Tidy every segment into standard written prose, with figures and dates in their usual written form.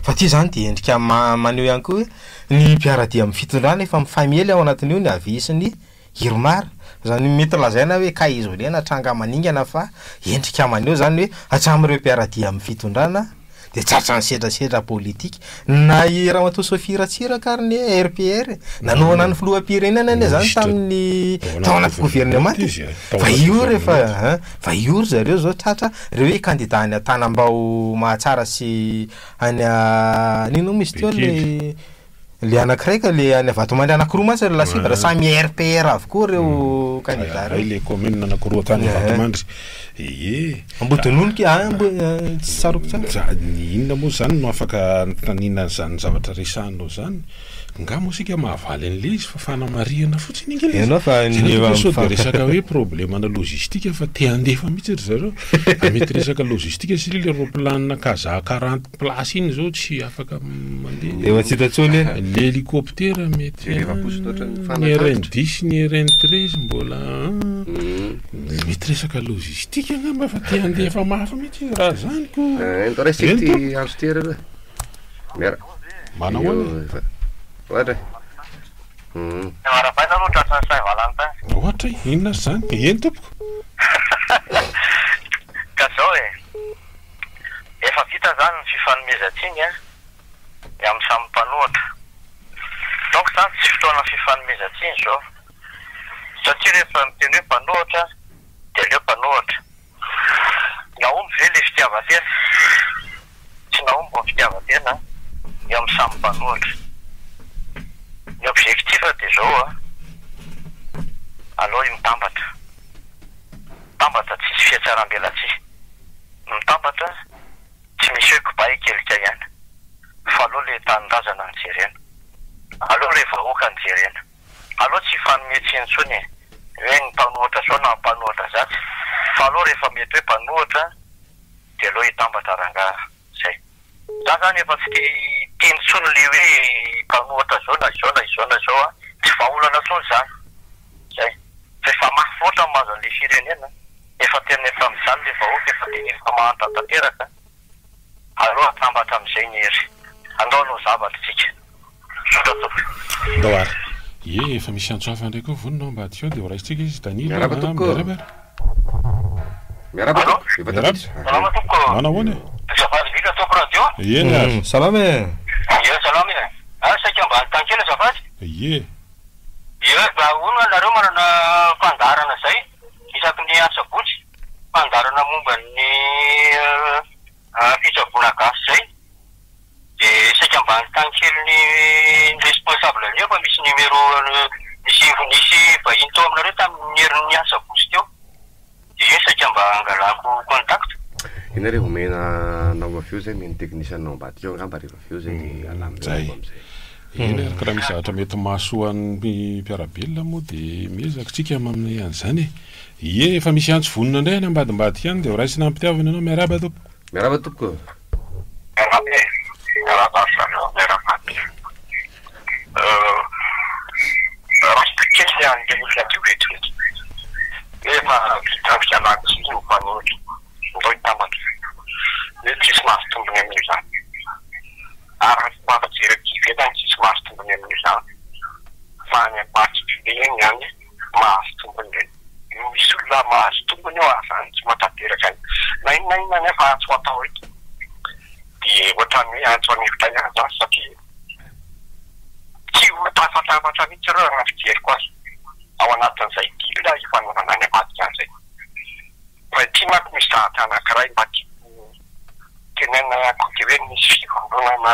Fa ity izany dia endrika maneho ihany koa hoe ny mpiara-dia amin'ny fitondrana efa mifamely ao anatin'io ny havia sy ny Irmar. Izany mety lazaina hoe cas isolé na tranga maningana fa endrika maneho izany hoe hatramin'ireo mpiara-dia amin'ny fitondrana dia tratran'ny setrasetra politika. Na i Ramatoa Sophie Ratsiraka ary ny RPR nanohana ny filoham-pirenena anie izany tamin'ny tao anaty governemanta e. Fa io rehefa an, fa io ry zareo izao tratra, ireo hoe kandida any Antanambao Mahatsara sy any inona moa izy teo le Le anakiray ka le any Vatomandry anakiroa mantsy ry lasibatra, samy RPR avokoa ireo candidat ireo. Hay le commune anakiroa tany Vatomandry. Ee. Ambodinono ki ah ambo tsy tsaroako tsara. Za ny inona moa zany no afaka anontaniana an'izany zavatra resahanao zany? Nga moa isika mahavaly an'le izy fa fanamarihana fotsiny ange le izy. Ianao fa Zay ny ndraiky sao de resaka hoe problème-na logistique fa te handefa mihitsy ry zareo. Fa mety resaka logistique satria le roplanina Casa 40 Place iny zao tsy afaka mandeha. Efa tsy hita intsony iny. Ny hélicoptère mety Jereva fotsiny ohatran'ny ny mifanakatitra. RN 10 ny RN 13 mbola mety resaka logistique angamba fa te handefa mafy mihitsy izy raha zany ko. Ento raisiko Eny ity tompoko. antso ity ary aloha. Miara. Manao ahoana? Io efa. Ohatra e. Arahabaina aloha tratran'ny Saint Valentin. Ohatra e, inona ary zany? Eny tompoko. Ka zao e. Efa vita zany ny fifanomezan-tsiny an, ny amin'ny samy mpanohatra. Donc zany tsy fotoana fifanomezan-tsiny zao. Satria rehefa miteny hoe mpanohatra dia aleo mpanohatra. Nahomby ve le fitiavan-tena? Tsy nahomby ny fitiavan-tena eo amin'ny samy mpanohatra. Ny objectif dia zao an, aleo mitambatra. Mitambatra tsisy fihatsaram-belatsihy. Mitambatra tsy misy hoe kobay kelika ihany fa aleo le tanindrazana no jerena. Aleo le vahoaka no jerena. Aleo tsy hifanome tsiny intsony e, hoe ny mpanohatra zao na mpanohatra zatsy fa aleo rehefa mety hoe mpanohatra de aleo hitambatra rangaha. Zay. Za zany efa tsy te hiteny intsony le hoe mpanohatra zao na izao na izao na izao a, tsy vahaolana intsony zany. Zay. Fa efa mafy loatra ny mahazo an'le firenena. Efa tena efa mijaly le vahoaka, efa tena efa mahantra tanteraka. Aleo atambatra amizay ny hery. Andao hanao zavatra tsika. Misaotra tompoko. Ndao ary. Ie, efa misy antso hafa indray koa vonona ao ambadika ao dia ho raisintsika izy Danilo Miarahaba a, tompoko. miarahaba ary. Miarahaba Allô? tompoko. Efa Miarahaba. tafiditra. Salama tompoko. Manao ahoana e? Azafady indrindra tompoko radio. Eny ary. Salama e. Ie, salama e. Ah, saika mba hanontany kely azafady. Ie. Ie, mba hono nareo manana fandaharana zay isaky ny asabotsy, fandaharana momba ny fitsaboana gasy zay. Dia saika mba hanontany kely ny responsable an'io fa misy numéro nisy nisy vahiny tao aminareo tamin'ny herin'ny asabotsy teo. Dia io saika mba hangalako contact. Iny re omena anao avy eo zay, omen'ny technicien ao ambadika ao angamba rehefa avy eo zay dia alamina eo amizay. Eny ary ka raha misy zavatra mety mahasoa an'ny mpiara-belona moa dia miezaka tsika manome an'izany e. Ie, efa misy antso vonona indray any ambadimbadika any dia ho raisina am-pitiavana ianao. Miarahaba tompoko. Miarahaba tompoko. Miarahaba e! Miarahaba ry zareo, miarahaba aby. Raisiko kely ny an'ilay olona teo vetivety. Hoe efa vita fialan-tsiny ny mpanohitra. Ndao hitambatra. Hoe tsisy mahazo tombony amin'izany. Ary raha ny fijery aty ivelany tsisy mahazo tombony amin'izany. Fa any amin'ny particulier ihany mahazo tombony ireny. Misy olona mahazo tombony eo ary zany tsy mahatanteraka ny na inona na inona anefa antso atao eto dia ohatran'ny hoe antso an'efitra ihany zany satria tsy ho tafatambatra mihitsy ireo raha ny fijeriko azy ao anatin'izay deal ifanaovana any ambadika any izay. Fa ity manko misy zavatra anankiray mba tiako tenenina ihany koa dia hoe nisy fivondronana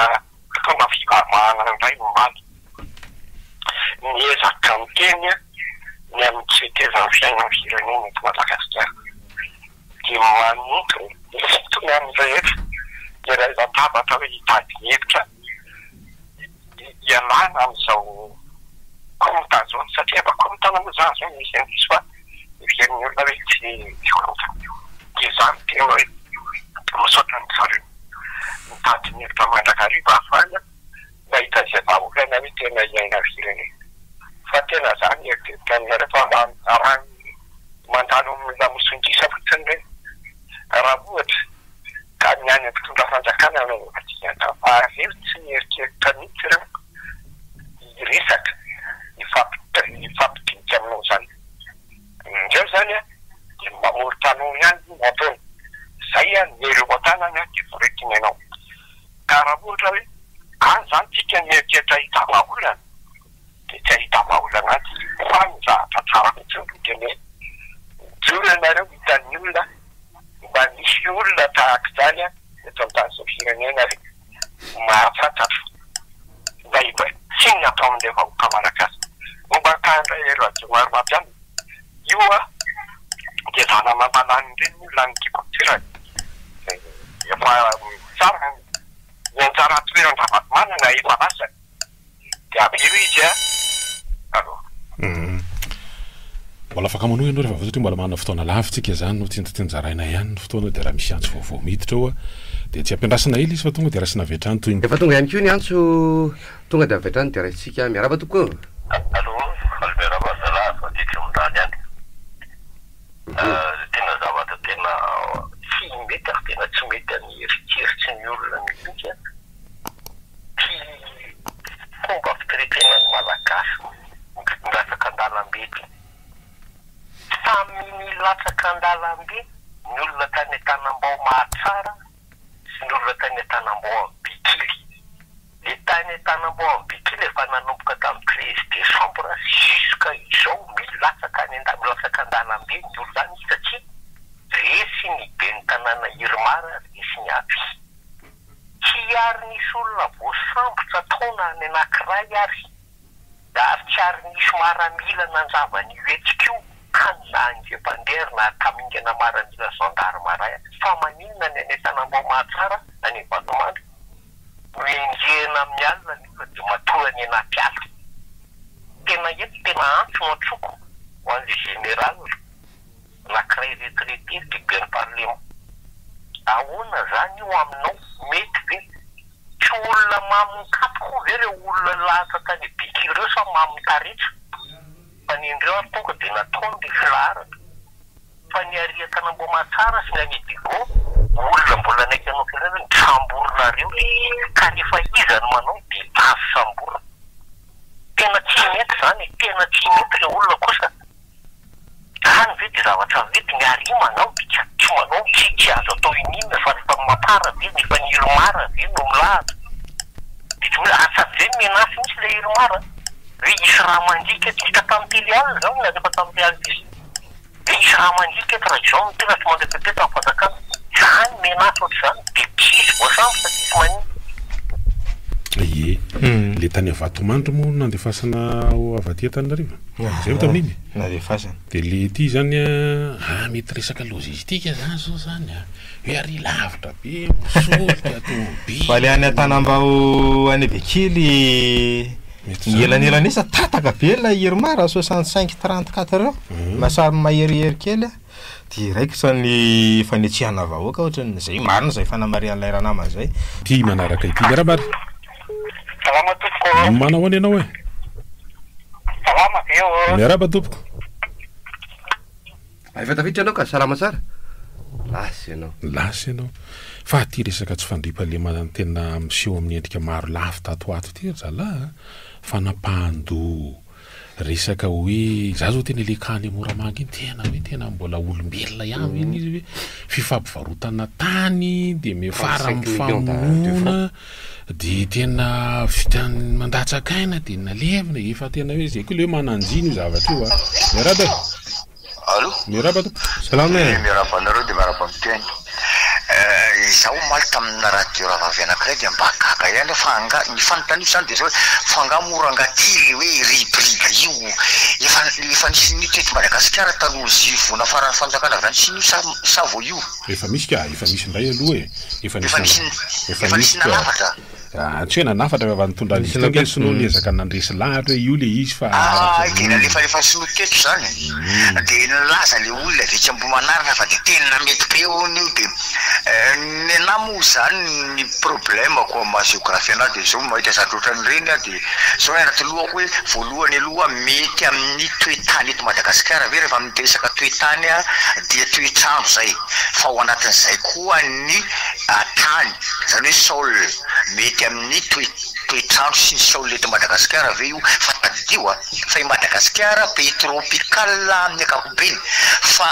mpitondra fivavahana indray omaly niezaka niteny ny amin'ny tsy fetezan'ny fiainan'ny firenena eto Madagasikara dia manintona misintona ny rehetra iray latabatra hoe hitady hevitra hialana amin'izao korontana izao satria efa korontana moa izany izao misy ankizy fa heverin'ny olona hoe tsy korontana dia izany tena hoe misaotra an-dry zareo mitady ny hevitra mandrakariva ahafahana mahita izay vahaolana hoe tena hiainan'ny firenena fa tena za mieritreritra aminareo fa mba raha ny mandalo amin'ny lamosingisa fotsiny ireny raha ohatra ka ny any mpitondra fanjakana no dingana faharoa. Ireo tsy mieritreritra mihitsy ireo hiresaka, hifampidinika aminao izany. Indreo izany dia mamoritra anao ihany no ataony. Izay ny hery eo an-tanany dia voretiny ianao. Ka raha ohatra hoe any izany tsika mieritreritra hahita vahaolana dia tsy hahita vahaolana any tsika. Fa ny zavatra tsara fotsiny aloha dia ny hoe mijoro ianareo hitan'ny olona mba misy olona tahaka izany eto an-tany sy ny firenena ary mahafantatra ilay tsiny atao amin'ilay vahoaka malagasy. Momba ny tahan'ny Hery Rajaonarimampianina, io dia zana-mamalany ireny ny olona any Dikotsiraka. Efa tsara ny anjara toeran-dRavalomanana efa lasany. Dia avy eo izy a. Allô. Mbola afaka manohy ianao rehefa avy eo satria mbola manana fotoana lava tsika izany no tsinjatsinjaraina ihany ny fotoana dia raha misy antso vaovao miditra ao dia tsy ampiandrasana ela izy fa tonga dia raisina avy hatrany toy ny. Efa tonga ihany koa ny antso tonga dia avy hatrany dia raisintsika. Miarahaba tompoko ô. Allô, faly miarahaba zalahy avy aty Tsimondany any. Tena zavatra tena tsy mety ary tena tsy mety any eritreritry ny olona mihitsy an. Ty fomba fitretena ny Malagasy milatsaka an-dalambe ty. Samy nilatsaka an-dalambe ny olona tany Antanambao Mahatsara sy ny olona tany Antanambao Ambikily. Le tany Antanambao Ambikily efa nanomboka tamin'ny 13 décembre jusqu'à izao milatsaka any an-da- milatsaka an-dalambe ny olona any satria resy ny ben'ny tanàna Irmar, resy ny Avi. Tsy ary nisy olona voasambotra taona any anankiray ary, ary tsy ary nisy maramila nandrava an'io hetsika io any na Angempandeha ary na tamingana maramila gendarmerie ary. Fa maninona ny any Antanambao Mahatsara, any Vatomandry, no enjehina amin'ny alina ny olona dia matory any anaty ala? Tena eto tena antso no antsoko ho an'ilay général. Anankiray retraité lehiben'ny parlement. Ahoana zany io aminao? Mety ve? Tsy olona mamo kato koa ve reo olona nilahatsa tany Bekily reo sa mamo taretra? Fa ny endreo ary tonga de nataony le filaharana. Fa ny ary Antanamboamahatsara sy ny any Diego olona mbola naika hanao filaharana ny samborinareo le izy ka rehefa iza no manao de azo samborina. Tena tsy mety zany e, tena tsy mety re olona kosa. Zany ve de zavatra mety ny ari manao dika tsy manao tsy tsy azo atao ininona fa rehefa ny mapar ve nefa ny irmar ve no milahatra de tsy hoe asa ve menace mihitsy le irmar hoe hisy raha mandriaka eto hita tamin'ny tele alina zany nalefa tamin'ny reality hoe hisy raha mandriaka eto raha izao no tena tsy mandray fepetra ny fanjakana zany menace ohatr'izany de tsisy voasambotra tsisy maninona. Ie, le tany Vatomandry moa no nandefasana avy aty Antananarivo? Zay ve tamin'iny? Nalefasana. De le ty zany a, ah mety resaka logistique zany zao zany a, hoe ary lavitra be misolika tômôbily. Fa le any Antanambao any Bekily Mety ny zany. elanelany esa tataka be ilay Irmar 65 34 eo. Lasa maherihery kely a. Dia raikitra ny fanetsehana vahoaka ohatran'ny zay marina zay fanamarihan'ilay ranamana zay. Ity manaraka ity. Miarahaba ary. Salama tompoko ô. Manao ahoana ianao e? Salama ve ô? Miarahaba tompoko. Efa tafiditra ianao ka, salama tsara? Lasa ianao. Lasa ianao. Fa ity resaka tsy fandriampahalemana tena miseho amin'ny endrika maro lafy tato ho ato ity ry zalahy a! Fanapahan-doha. Resaka hoe za zao tena le cas any Moramanga iny tena hoe tena mbola olombelona ihany ve le izy hoe fifampivarotana tany de miafara amin'ny famonoana de tena vitan'ny mandatsaka aina de nalevina efa tena hoe zay koa le hoe mananjina io zavatra io a. Miarahaba e. Allo. Miarahaba tompoko. Salama e. Miarahaba anareo dia miarahaba miteny. Izaho omaly tamina radio rahavavy anankiray dia mba gaga ihany aho fa angaha, ny fanontaniako izany dia izao hoe fa angaha moa rangaha ity ilay hoe ribride io efa efa nisy ny teto Madagasikara taloha vao nafaran'ny fanjakana avy any Sina io sa sa vao io? Efa misy ka, efa misy indray aloha e. Efa Efa nisy nisy efa efa nisy nisy ka. nanafatra? Ah, tsy hoe nanafatra fa efa nitondra an'izy teo ange ny sinoa niezaka nandresy lahatra hoe io le izy fa Ah, araka dia nalefalefa sinoa teto izany. Dia nilaza ilay olona avy etsy Ambohimanarina fa dia tena mety be hono io. Dia ny anà moa izany ny problème-ko amin'ny maha géographie anà dia izao mahita zavatra ohatran'ireny aho dia izao ny anaty lohako hoe voalohany aloha mety amin'ny toe-tany eto Madagasikara ve rehefa miresaka toe. toe-tany dia toetr'andro izay, fa ao anatin'izay koa ny tany, izany hoe sol, mety amin'ny toe toetr'andro sy ny sol eto Madagasikara ve io? Fa tadidio a, fa i Madagasikara pays tropical amin'ny ankapobeny, fa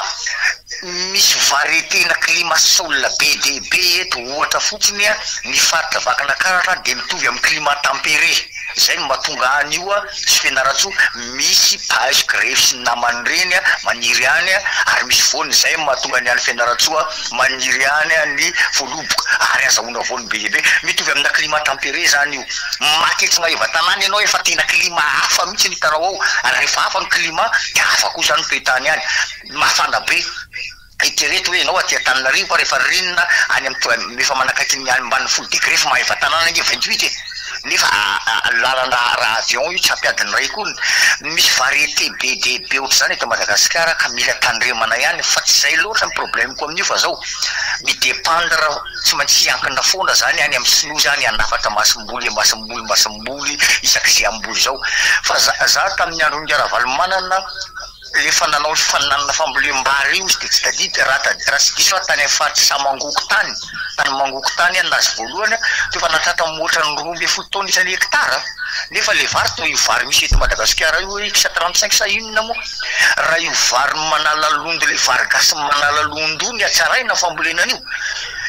misy variété-na climat sol be dia be eto, ohatra fotsiny a, ny faritra Vakinakaratra dia mitovy amin'ny climat tempéré, izay no mahatonga an'io sy Fianarantsoa misy page grefy sy ny namany ireny maniry any ary misy voany izay no mahatonga ny any Fianarantsoa maniry any ny voaloboka ary azahoana voany be dia be, mitovy amina climat tempéré izany io, maka etsy Maevatanàna ianao efa tena climat hafa mihitsy ny hitanao ao ary rehefa hafa ny climat dia hafa koa izany ny toetany any, mafana be. Eritrereto hoe ianao aty Antananarivo ary efa ririnina any amin'ny efa manakaiky ny any ambanin'ny folo degré fa Maevatanàna ange 28 e! Nefa lalana raha avion io tsy ampy adiny iray koa. Misy variété be dia be ohatr'izany eto Madagasikara ka mila tandremana ihany fa tsy izay loatra ny problème-ko amin'io fa zao mi-dépendre tsy maintsy hiankina foana zany any amin'ny sinoa zany hanafatra masomboly masomboly masomboly isak'izay hamboly zao fa za za tamin'ny andron'i Ravalomanana Rehefa nanao ny faninanana fambolem-bary io izy dia tsy tadidy, raha tadidy, raha tsy diso aho tany amin'ny faritry Samangoko tany, tany Mangoko tany aho nazy voalohany dia efa nahatratra mihoatra ny 12 taonina isan'ny hectare, nefa ilay vary toa io vary misy eto Madagasikara io hoe X 35 sa inona moa, raha io vary manala londo ilay vary gasy manala londo io ny hatsaraina fambolena an'io,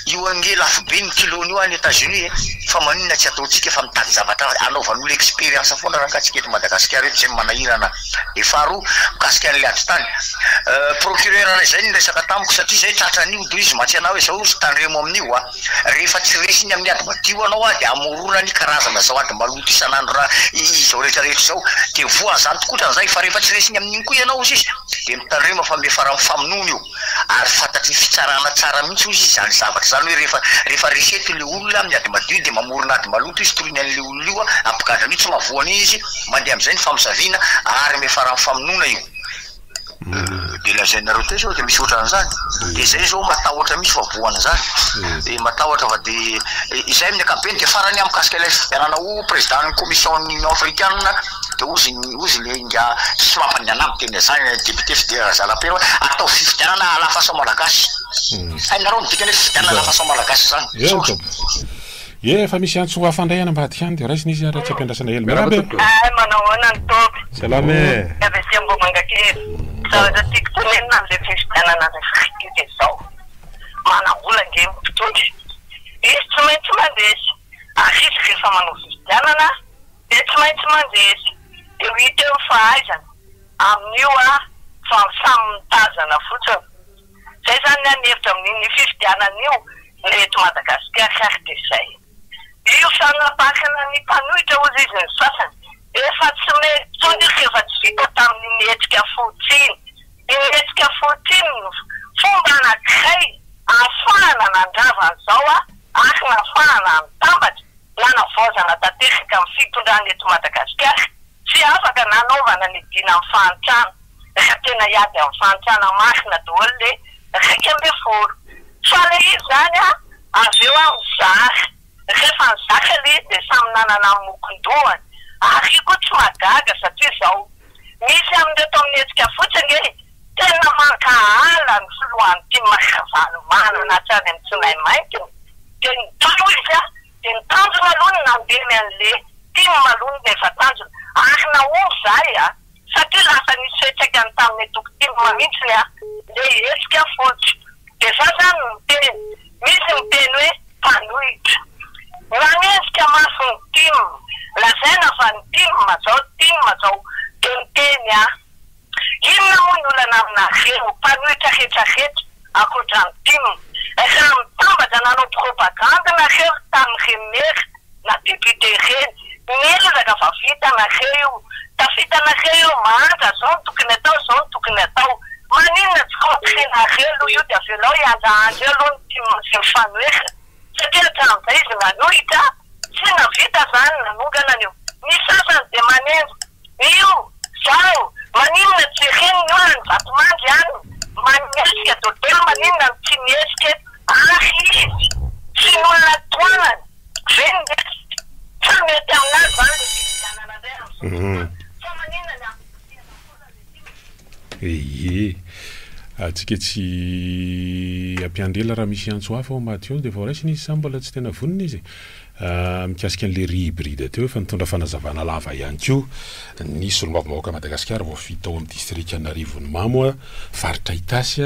io ange lafo be ny kilon'io any Etats Unis e, fa maninona tsy ataontsika fa mitady zavatra anaovan'olona experience foana rangaha tsika eto Madagasikara eto izay no manahirana. Dia faharoa, mikasika an'ilay ady tany. Procureur iray izay niresaka tamiko satria izay tratran'io dia izy mantsy anah hoe izao ozy tandremo amin'io a! Rehefa tsy resiny amin'ny ady madio anao a dia amoronany karazana izao ady maloto isan'andro raha izao rehetra rehetra izao dia voan'izany tokoa izay fa rehefa tsy resiny amin'iny koa ianao ozy izy dia mitandrema fa miafara amin'ny famonoana io. Ary fantatry ny fitsarana tsara mihitsy hozy izy izany zavatra izany hoe rehefa rehefa resy eto ilay olona amin'ny ady madio dia mamorona ady maloto izy toriny an'ilay olona io hampigadra an'io tsy mahavoa an'iny izy mandeha amin'izay ny famosaviana ary miafara amin'ny famonoana io dia lazainareo teo zao dia misy ohatran'izany dia izay zao matahotra mihitsy fa voan'izany dia matahotra fa dia izay amin'ny ankapobeny dia farany aho mikasika ilay fifidianana ho président ny commission ny union africaine Dia hozy hozy le ingahy tsy mampandehana miteny an'izany député Fidèle Razanapera hoe ataovy fifidianana à la façon malagasy. Hainareo ny dikany hoe fifidianana à la façon malagasy izany? Eny tompoko. Ye, efa misy antso hafa indray any ambadika any dia raisina izy ary tsy ampiandrasana ela. Miarahaba e! Hay manao ahoana ny tompy? Salama e! Avy aty Ambohimangakely. Zavatra tiako tenenina amin'ilay fifidianana any Afrika io dia izao, manam-bola ange ny mpitondra e! Izy tsy maintsy mandresy, ary izy rehefa manao fifidianana Dia tsy maintsy mandresy. Dia ho hita eo ny fahaizana. Amin'io aho fa samy mitazana fotsiny. Zay zany ny ahy ny hevitra amin'iny fifidianana io ny eto Madagasikara ary dia zay. Io fanapahana ny mpanohitra hozy izy ny sasany. Efa tsy mety intsony io rehefa tsy vita tamin'iny hetsika fotsy iny. Iny hetsika fotsy iny no fomba anankiray ahafahana nandrava an'izao ary nahafahana nitambatra. Nanavaozana tanteraka ny fitondrana eto Madagasikara, tsy afaka nanaovana ny dina amin'ny fahantrana, raha tena hiady amin'ny fahantrana marina daholo le 11. Fa le izy zany an, avy eo aho mizara, rehefa nizara le izy dia samy nanana ny mokon-dohany, ary io koa tsy mahagaga satria zao, misy amin'ireto amin'ny hetsika fotsy ange e, tena mankahala ny filohan'ny tim Ravalomanana hatrany amin'ny tsinay maintiny, dia nitao izy an, Dia ny tanjona aloha ny nandemy an'le tim aloha no efa tanjona ary nahomby zahay a! Satria lasa nisy fiantraikany tamin'ny antoko tim mihitsiny a! Le hetsika fotsy. Dia za zany miteny, misy miteny hoe mpanohitra. Nanenjika mafy ny tim, lazaina fa ny tim zao, tim zao. Dia miteny aho. Inona moa ny olana aminareo mpanohitra rehetra rehetra ankoatra ny tim? Raha mitambatra nanao propagande nareo tamin'ireny maire na député ireny, niezaka fa vitanareo io, tafitanareo io, mahantra zao no tokony atao, zao no tokony atao. Maninona tsy contre-nareo aloha io dia avelao hiandrahandra eo aloha ny tim sy ny fanoherana satria hatramin'izay izy nanohitra tsy navita zany nanongana an'io. Ny sasany dia manenjika. Io, zao, maninona tsy reny ny olona ny vatomandry any, manihetsika dodolo maninona no tsy mihetsika eto, ary izy sy ny olona tohanany ve no mihetsika, sa mety aminazy zany le fifidianana ndray amzao fotoana, fa maninona ny ampirisihana foana le tim. Ie. Antsika tsy hampiandry ela raha misy antso hafa ao ambadika ao dia vao raisina izy sa mbola tsy tena vonona izy e? Mikasika an'ilay riz hybride teo efa nitondra fanazavana lava ihany koa ny solombavambahoaka Madagasikara voafidy tao amin'ny distrikan'Arivonimamo faritra Itasy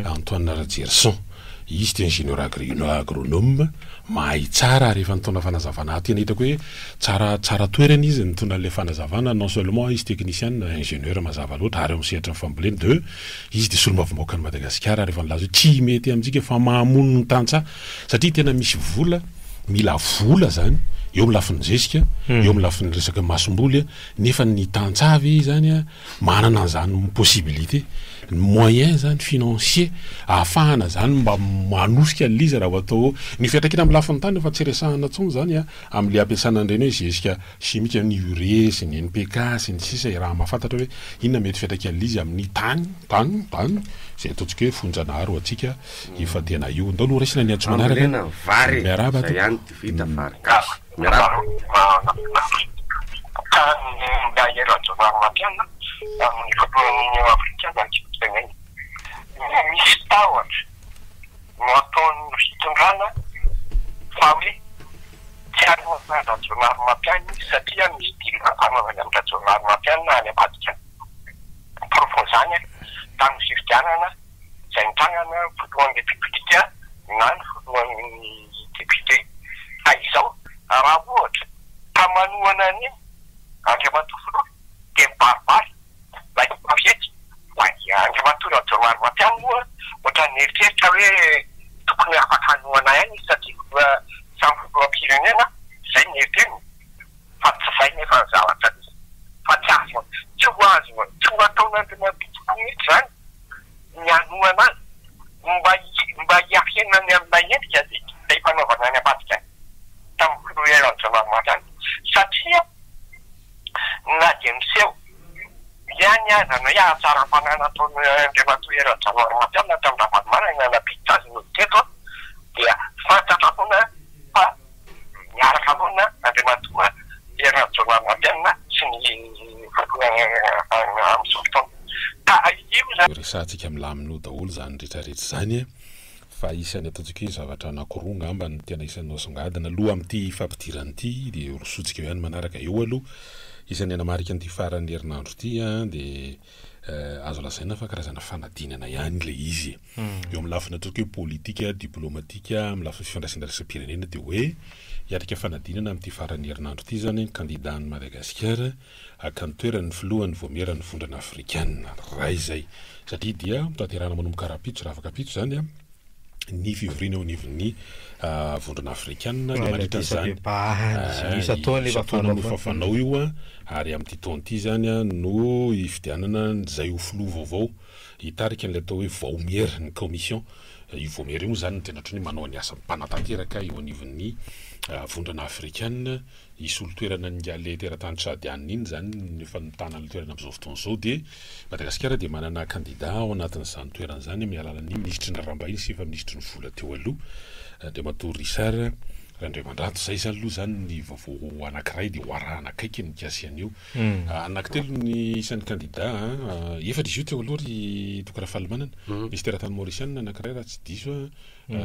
Antoine Rajerison. Izy dia ingénieur agronome, mahay tsara ary efa nitondra fanazavana tena hitako hoe tsara tsara toerana izy nitondra an'ilay fanazavana non seulement izy technicien ingénieur mazava loatra ary eo amin'ny sehatry ny fambolena de izy dia solombavambahoakan'i Madagasikara ary efa nilaza hoe tsy mety amintsika fa mahamono ny tantsaha satria tena misy vola mila vola zany eo amin'ny lafiny zezika eo amin'ny lafiny resaka masomboly nefa ny tantsaha ve zany a manana an'izany possibilité, ny moyen zany financier ahafahana zany mba manosika an'ilay izy raha vao atao ny fiantraikany amin'ny lafiny tany efa tsy resahana intsony zany a, amin'ilay ampiasana an'ireny hoe zezika chimique ny urée sy ny NPK sy ny sisa iaraha mahafantatra hoe inona mety fiantraikan'ilay izy amin'ny tany, tany, tany, izay ataontsika hoe fonjanahary ho antsika efa tena io. Ndao aloha raisina ny antso manaraka. Fambolena vary e, Miarahaba zay tompoko. ihany dia vita vary gasy. Miarahaba. Ka ny Ingahy Rajaonarimampianina amin'ny filohan'ny Union Africaine no tiako tenenina. Misy tahotra no ataon'ny fitondrana fa hoe tsy hanohana an-dRajaonarimampianina izy satria misy deal fanaovany amin-dRajaonarimampianina any ambadika any. Porofon'izany tamin'ny fifidianana izay nitrangana filohan'ny Repoblika na ny filohan'ny député. Fa izao, raha ohatra ka manohana an'iny Andriamatoa Filoha dia mibaribary ilay fomba fihetsika. Fa i Andriamatoa Rajaonarimampianina moa ohatran'ny nieritreritra hoe tokony afaka hanohana ihany izy satria filoha samy filoham-pirenena, izay ny eritreriny. Fa tsy izay nefa ny zavatra misy. Fa tsy azo, tsy ho azo, tsy ho ataon'Andriamatoa Filoha mihitsy izany ny hanohana azy. Mba mba hiafenany amin'ilay endrika izay izay fanaovana any ambadika any tamin'ny filoha Hery Rajaonarimampianina. Satria na dia miseho ihany aza ny hoe hatsaram-panahy nataon'Andriamatoa Hery Rajaonarimampianina tamin'i Ravalomanana nampiditra azy nody teto dia fantatra foana fa miaraka foana Andriamatoa Hery Rajaonarimampianina sy ny filoha amin'izao fotoana. Ka io izany. Resahantsika milamina eo daholo izany rehetra rehetra izany e! Fa isan'ny ataontsika hoe zavatra anankiroa angamba no tena isan'ny nasongadina aloha amin'ity fampidirana ity dia horosoantsika eo ihany manaraka eo aloha. Isan'ny hanamarika an'ity faran'ny herinandro ity an dia azo lazaina fa karazana fanadinana ihany ilay izy e! Eo amin'ny lafiny ataoko hoe politika, diplomatika, amin'ny lafiny fifandraisana iraisam-pirenena dia hoe hiatrika fanadinana amin'ity faran'ny herinandro ity izany ny kandidan'i Madagasikara haka ny toeran'ny filohan'ny Vaomieran'ny Vondrona Afrikana. Iray izay. Satria dia hotanterahina manomboka rahampitso, rahavakapitso izany ny fivoriana eo anivon'ny Vondrona Afrikana dia mandritra an'izany isan-taona no efa fanao io ary amin'ity taona ity izany no hifidianana izay ho filoha vaovao hitarika an'ilay atao hoe vaomiera, ny commission. Io vaomiera io moa izany no tena ohatran'ny hoe manao ny asa mpanatanteraka eo anivon'ny Vondrona Afrikana. Hisolo toerana an'ingahy teratany Tchadiana iny izany no efa mitana an'ilay toerana amin'izao fotoana izao. Dia Madagasikara dia manana kandida ao anatin'izany toerana izany amin'ny alalan'ny minisitry ny raharaham-bahiny sy efa minisitry ny vola teo aloha, Andriamatoa Richard Randriamandranto. Izay izany aloha izany ny vaovao anankiray dia ho arahana akaiky ny mikasika an'io. Anankitelo ny isan'ny kandida, efatra izy io teo aloha ry Toky Rafalimanana. Nisy teratany Maorisianina anankiray raha tsy diso aho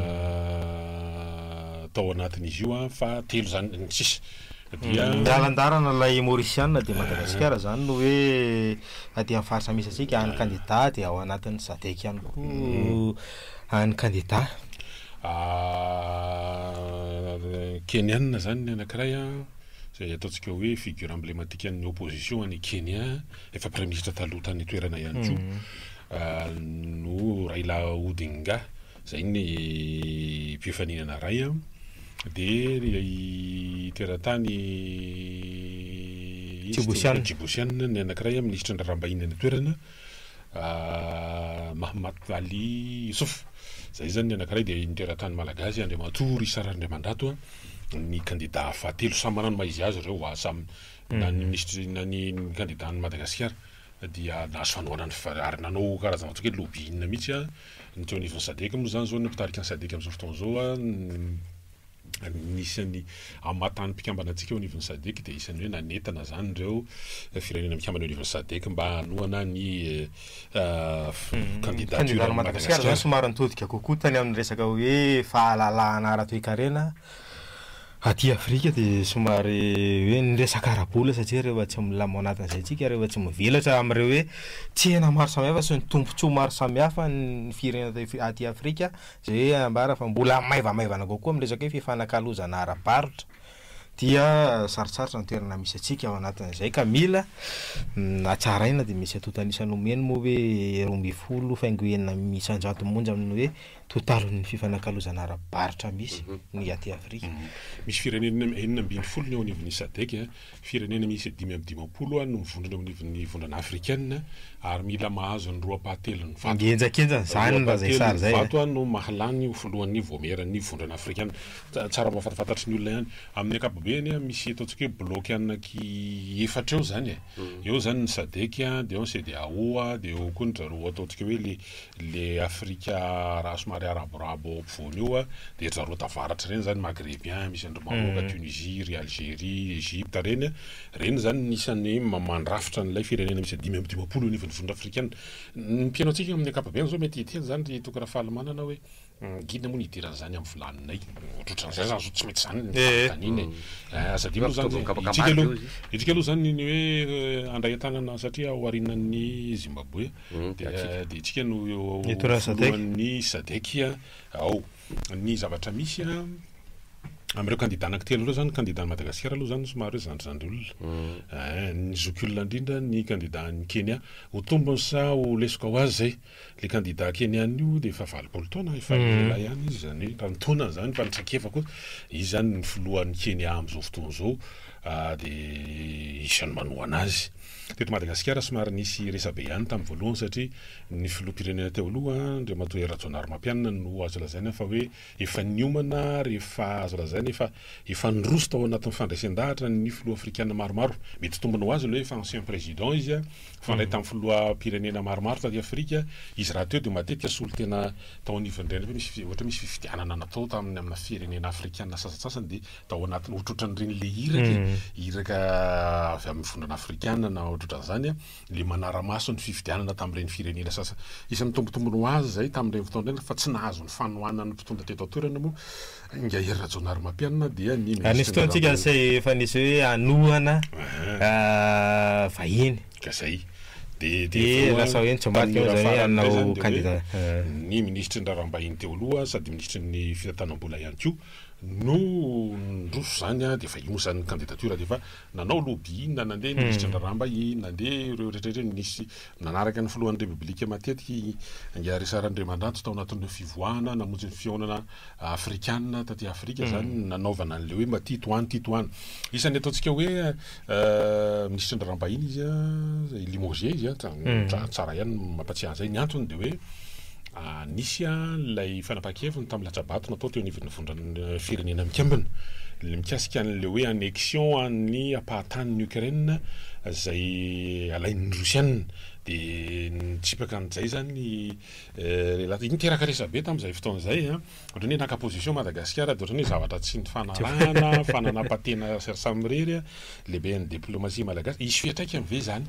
tao anatin'izy io fa telo izany ny sisa. Dia. Mialandarana ilay Maorisianina dia Madagasikara izany no hoe aty amin'ny faritra misy antsika any kandida dia ao anatin'ny Sadec ihany koa any kandida. Kenianina izany ny anankiray. izay ataontsika hoe figure emblématique-n'ny opposition any Kenya, efa praiminisitra taloha tany an-toerana ihany koa, no Raila Odinga, izay ny mpifaninana iray, dia ilay teratany Djiboutiana. Djiboutiana ny anankiray, minisitry ny raharaham-bahiny any an-toerana, Mahamat Ali Youssouf, izay izany ny anankiray, dia ny teratany malagasy Andriamatoa Richard Randriamandrato. ny kandida fahatelo samy manana ny maha izy azy ireo samy na ny minisitry na ny kandida an'i Madagasikara dia nahazo fanohanana fa ary nanao karazana ataontsika hoe lobbying mihitsy ny teo anivon'ny Sadec moa izany izao ny mpitarika ny Sadec amin'izao fotoana izao. Anisan'ny amin'ny maha tany mpikambana antsika eo anivon'ny Sadc dia isan'ny hoe nanentana izany ireo firenena mikambana eo anivon'ny Sadc mba hanohana ny candidature an'i Madagasikara. Zany somary nitodika kokoa tany amin'ny resaka hoe fahalalahana ara-toekarena aty Afrika dia somary hoe ny resaka ara-bola satria rehefa tsy milamina ao anatin'izay tsika, rehefa tsy mivelatra amin'ireo hoe tsena maro samihafa sy ny tombontsoa maro samihafa ny firenena aty Afrika Izay hoe ambara fa mbola maivamaivana kokoa amin'ny resaka hoe fifanakalozana ara-barotra dia sarotsarotra ny toerana misy antsika ao anatin'izay ka mila hatsaraina dia misy antontan'isa nomeny moa hoe 12 faingo 6% monja amin'ny hoe totalin'ny fifanakalozana ara-barotra misy ny aty Afrika. Misy firenena 16 ny eo anivon'ny Sadec. Firenena miisa 55 no mivondrona eo anivon'ny Vondrona Afrikana ary mila mahazo ny roa ampahatelon'ny vato. Ngejakenjana izany raha izay sary izay. Roa ampahatelon'ny vato no mahalany ho filohan'ny Vaomieran'ny Vondrona Afrikana. Tsara mba fantafantatry ny olona ihany. Amin'ny ankapobeny, misy ataontsika hoe bloc anaky efatra eo izany e. Eo izany ny Sadec, dia eo ny CEDEAO, dia eo koa ny zareo ataontsika hoe le le Afrika raha somary araborabo ao ampovoany io dia ry zareo tavaratra ireny zany Maghrebien misy an-dry Maroc, Tunisie, ry Algerie, Egypte ireny, ireny zany ny isan'ny mandrafitra an'ilay firenena miisa 55 eo anivon'ny vondrona afrikana. Ny mpihaino antsika amin'ny ankapobeny zao mety hiteny zany ry Toky Rafalimanana hoe inona moa ny hidiran'izany amin'ny vilaninay? Ohatrohatran'izay zany zao tsy mety zany ny fanontaniana e. Aza adino aloha zany isika aloha isika aloha zany ny hoe handray an-tanana satria ao aorianan'ny Zimbabwe. Dia itsika no eo filohan'ny Sadec ao. Ny zavatra misy amin'ireo kandida anankitelo ireo zany, kandidan'i Madagasikara aloha zany somary hoe zandrizandry olona. Ny zokiolona indrindra ny kandidan'i Kenya. Ho tombony sa ho lesoka ho azy izay? Ilay kandida Kenyan io dia efa 80 taona, efa ela ihany izy izany hoe raha ny taonany izany fa ny traikefa koa. Izy izany ny filohan'i Kenya amin'izao fotoana izao dia isan'ny manohana azy. Teto Madagasikara somary nisy resabe ihany tamin'ny voalohany satria ny filoham-pirenena teo aloha Andriamatoa Hery Rajaonarimampianina no azo lazaina fa hoe efa niomana ary efa azo lazaina efa efa niroso tao anatin'ny fandresen-dahatra ny filoha afrikana maromaro. Mety tombony ho azy aloha efa ancien président izy, nifandray tamin'ny filoham-pirenena maromaro taty Afrika, izy rahateo dia matetika solontena tao anivon'ireny hoe misy ohatra hoe misy fifidianana natao tamin'ny amina firenena afrikana sasantsasany dia tao anatin'ny ohatrohatran'ireny le iraka e, iraka avy amin'ny vondrona afrikana na ohatrohatran'izany le manara-maso ny fifidianana tamin'ireny firenena sasa. Isan'ny tombotombony ho azy izay tamin'ireny fotoana ireny fa tsy nahazo ny fanohanan'ny mpitondra teto an-toerana moa Ingahy Hery Rajaonarimampianina dia ny Ary nisy fotoana tsika izay efa nisy hoe hanohana vahiny. Ka zay. Dia lasa hoe nitsombadika moa zany hoe hanao candidat. Ny minisitry ny raharaham-bahiny teo aloha sady minisitry ny fitantanam-bola ihany koa no niroso izany dia efa io moa izany ny candidature dia efa nanao lobbying nandeha ny minisitry ny raharaham-bahiny, nandeha ireo rehetra ireo, nisy nanaraka ny filohan'ny repoblika matetika i Ingahy Richard Andriamandranto tao anatin'ireo fivoahana namonjy ny fihaonana afrikana taty Afrika izany nanaovana an'ilay hoe mba tia tohano tia tohano. Isan'ny ataontsika hoe minisitry ny raharaham-bahiny izy limogé izy tsara ihany ny mampatsiahy an'izay, ny antony dia hoe Nisy ilay fanapahan-keviny tamin'ny latsa-bato natao teo anivon'ny Vondron'ny Firenena Mikambana mikasika an'ilay hoe annexion an'ny ampahatanin'i Ukraine izay alain'ny Rosiana. Dia nitsipaka an'izay izany lehilahy. Iny niteraka resabe tamin'izay fotoana izay. Ohatran'ny hoe naka position Madagasikara dia ohatran'ny hoe zavatra tsy nifanarahana fa nanapa-tena samirery lehiben'ny diplomasia malagasy. Hisy fiantraikany ve izany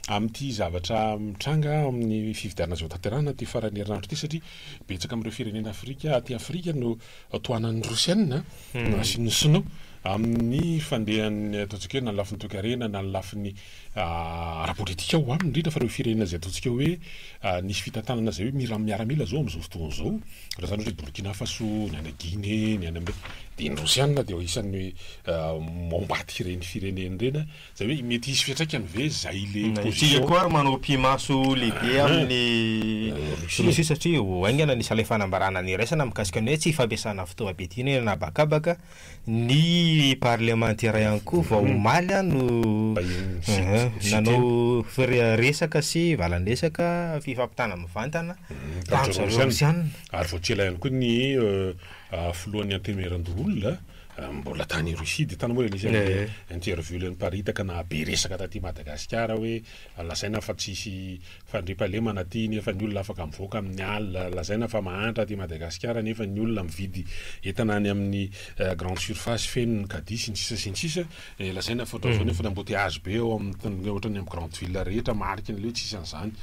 amin'ity zavatra mitranga amin'ny fifidianana izao tanterahina ity faran'ny herinandro ity satria betsaka amin'ireo firenena Afrika aty Afrika no tohanan'ny Rosiana na sy ny Sinoa amin'ny fandehan'ny ataontsika hoe na ny lafiny toekarena na ny lafiny ara-politika ao aminy indrindra fa ireo firenena izay ataontsika hoe nisy fitantanana izay hoe mira miaramila izao amin'izao fotoana izao raha izany ohatra hoe Burkina Faso ny any Guinée ny any amin'ireny dia ny Rosiana dia isan'ny momba ireny firenena ireny. Zay hoe mety hisy fiantraikany ve zay le Isika position? koa ary manao pimaso lehibe amin'ny Rosia satria ho haingana nisy ilay fanambarana niraisana mikasika ny hoe tsy fampiasana fitaovam-piadiana eny an'habakabaka. Ny parlemantera ihany koa vao omaly no nanao resaka sy valan-dresaka fifampitana mivantana tamin'ny zareo Rosiana. Ary vao tsy ela ihany koa ny filohan'ny Antenimierandoholona. Mbola tany Russie dia tany moa ilay nisy an'ilay interview ilay niparitaka nahabe resaka taty Madagasikara hoe lazaina fa tsisy fandriampahalemana aty nefa ny olona afaka mivoaka amin'ny alina, lazaina fa mahantra aty Madagasikara nefa ny olona mividy entana any amin'ny grande surface feno ny caddie sy ny sisa sy ny sisa, lazaina fa ohatran'izao nefa ny embouteillage be ao amin'ny ohatran'ny amin'ny grande ville rehetra mariky ny hoe tsisy an'izany.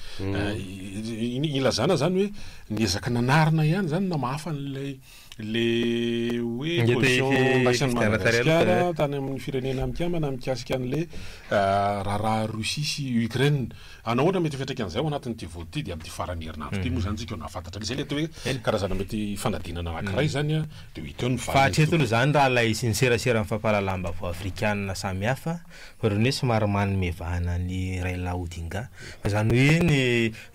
Ilazana izany hoe niezaka nanarina ihany izany namafa an'ilay Le hoe position ndraisan'i Madagasikara tany amin'ny firenena mikambana mikasika an'le raharaha Russie sy Ukraine. Hanao ahoana mety ho fiantraikan'izay ao anatin'ity vote ity dia amin'ity faran'ny herinandro ity moa izany tsika no hahafantatra an'izay le atao hoe karazana mety fanadinana anankiray izany an, dia ho hita eo ny Fa valiny hatreto aloha izany raha ilay sy ny seraseran'ny fampahalalam-baovao afrikanina samihafa Ohatran'ny hoe somary manome vahana an'i Raila Odinga. Fa izany hoe ny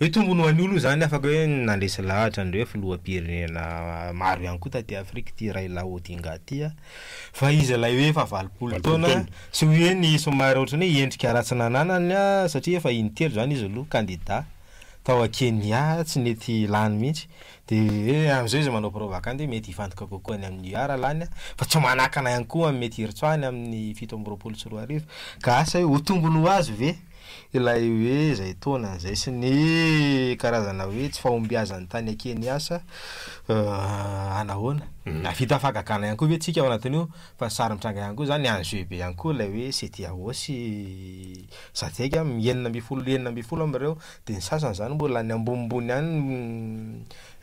hoe tombony ho an'io aloha izany afaka hoe nandresy lahatra an'ireo filoham-pirenena maro ihany koa taty Afrika ity Raila Odinga ity an. Fa izy ilay hoe efa 80 taona sy hoe ny somary ohatran'ny hoe endrika ratsy nananany an, satria efa intelo izany izy aloha kandida tao Kenya tsy nety lany mihitsy. Dia hoe amin'izao izy manao propagandy hoe mety hifantoka kokoa any amin'ny UR lany fa tsy manakana ihany koa amin'ny mety hirotsoahany amin'ny 2027. Ka asa hoe ho tombony ho azy ve ilay hoe izay taonany izay sy ny karazana hoe tsy fahombiazany tany Kenya sa hanahoana? Nahavita fahagagana ihany koa ve tsika ao anatin'io fa ny sary mitranga ihany koa izany enjeu be ihany koa ilay hoe CEDEAO sy Sadec 16 16 amin'ireo Dia ny sasany izany mbola any ambonimbony any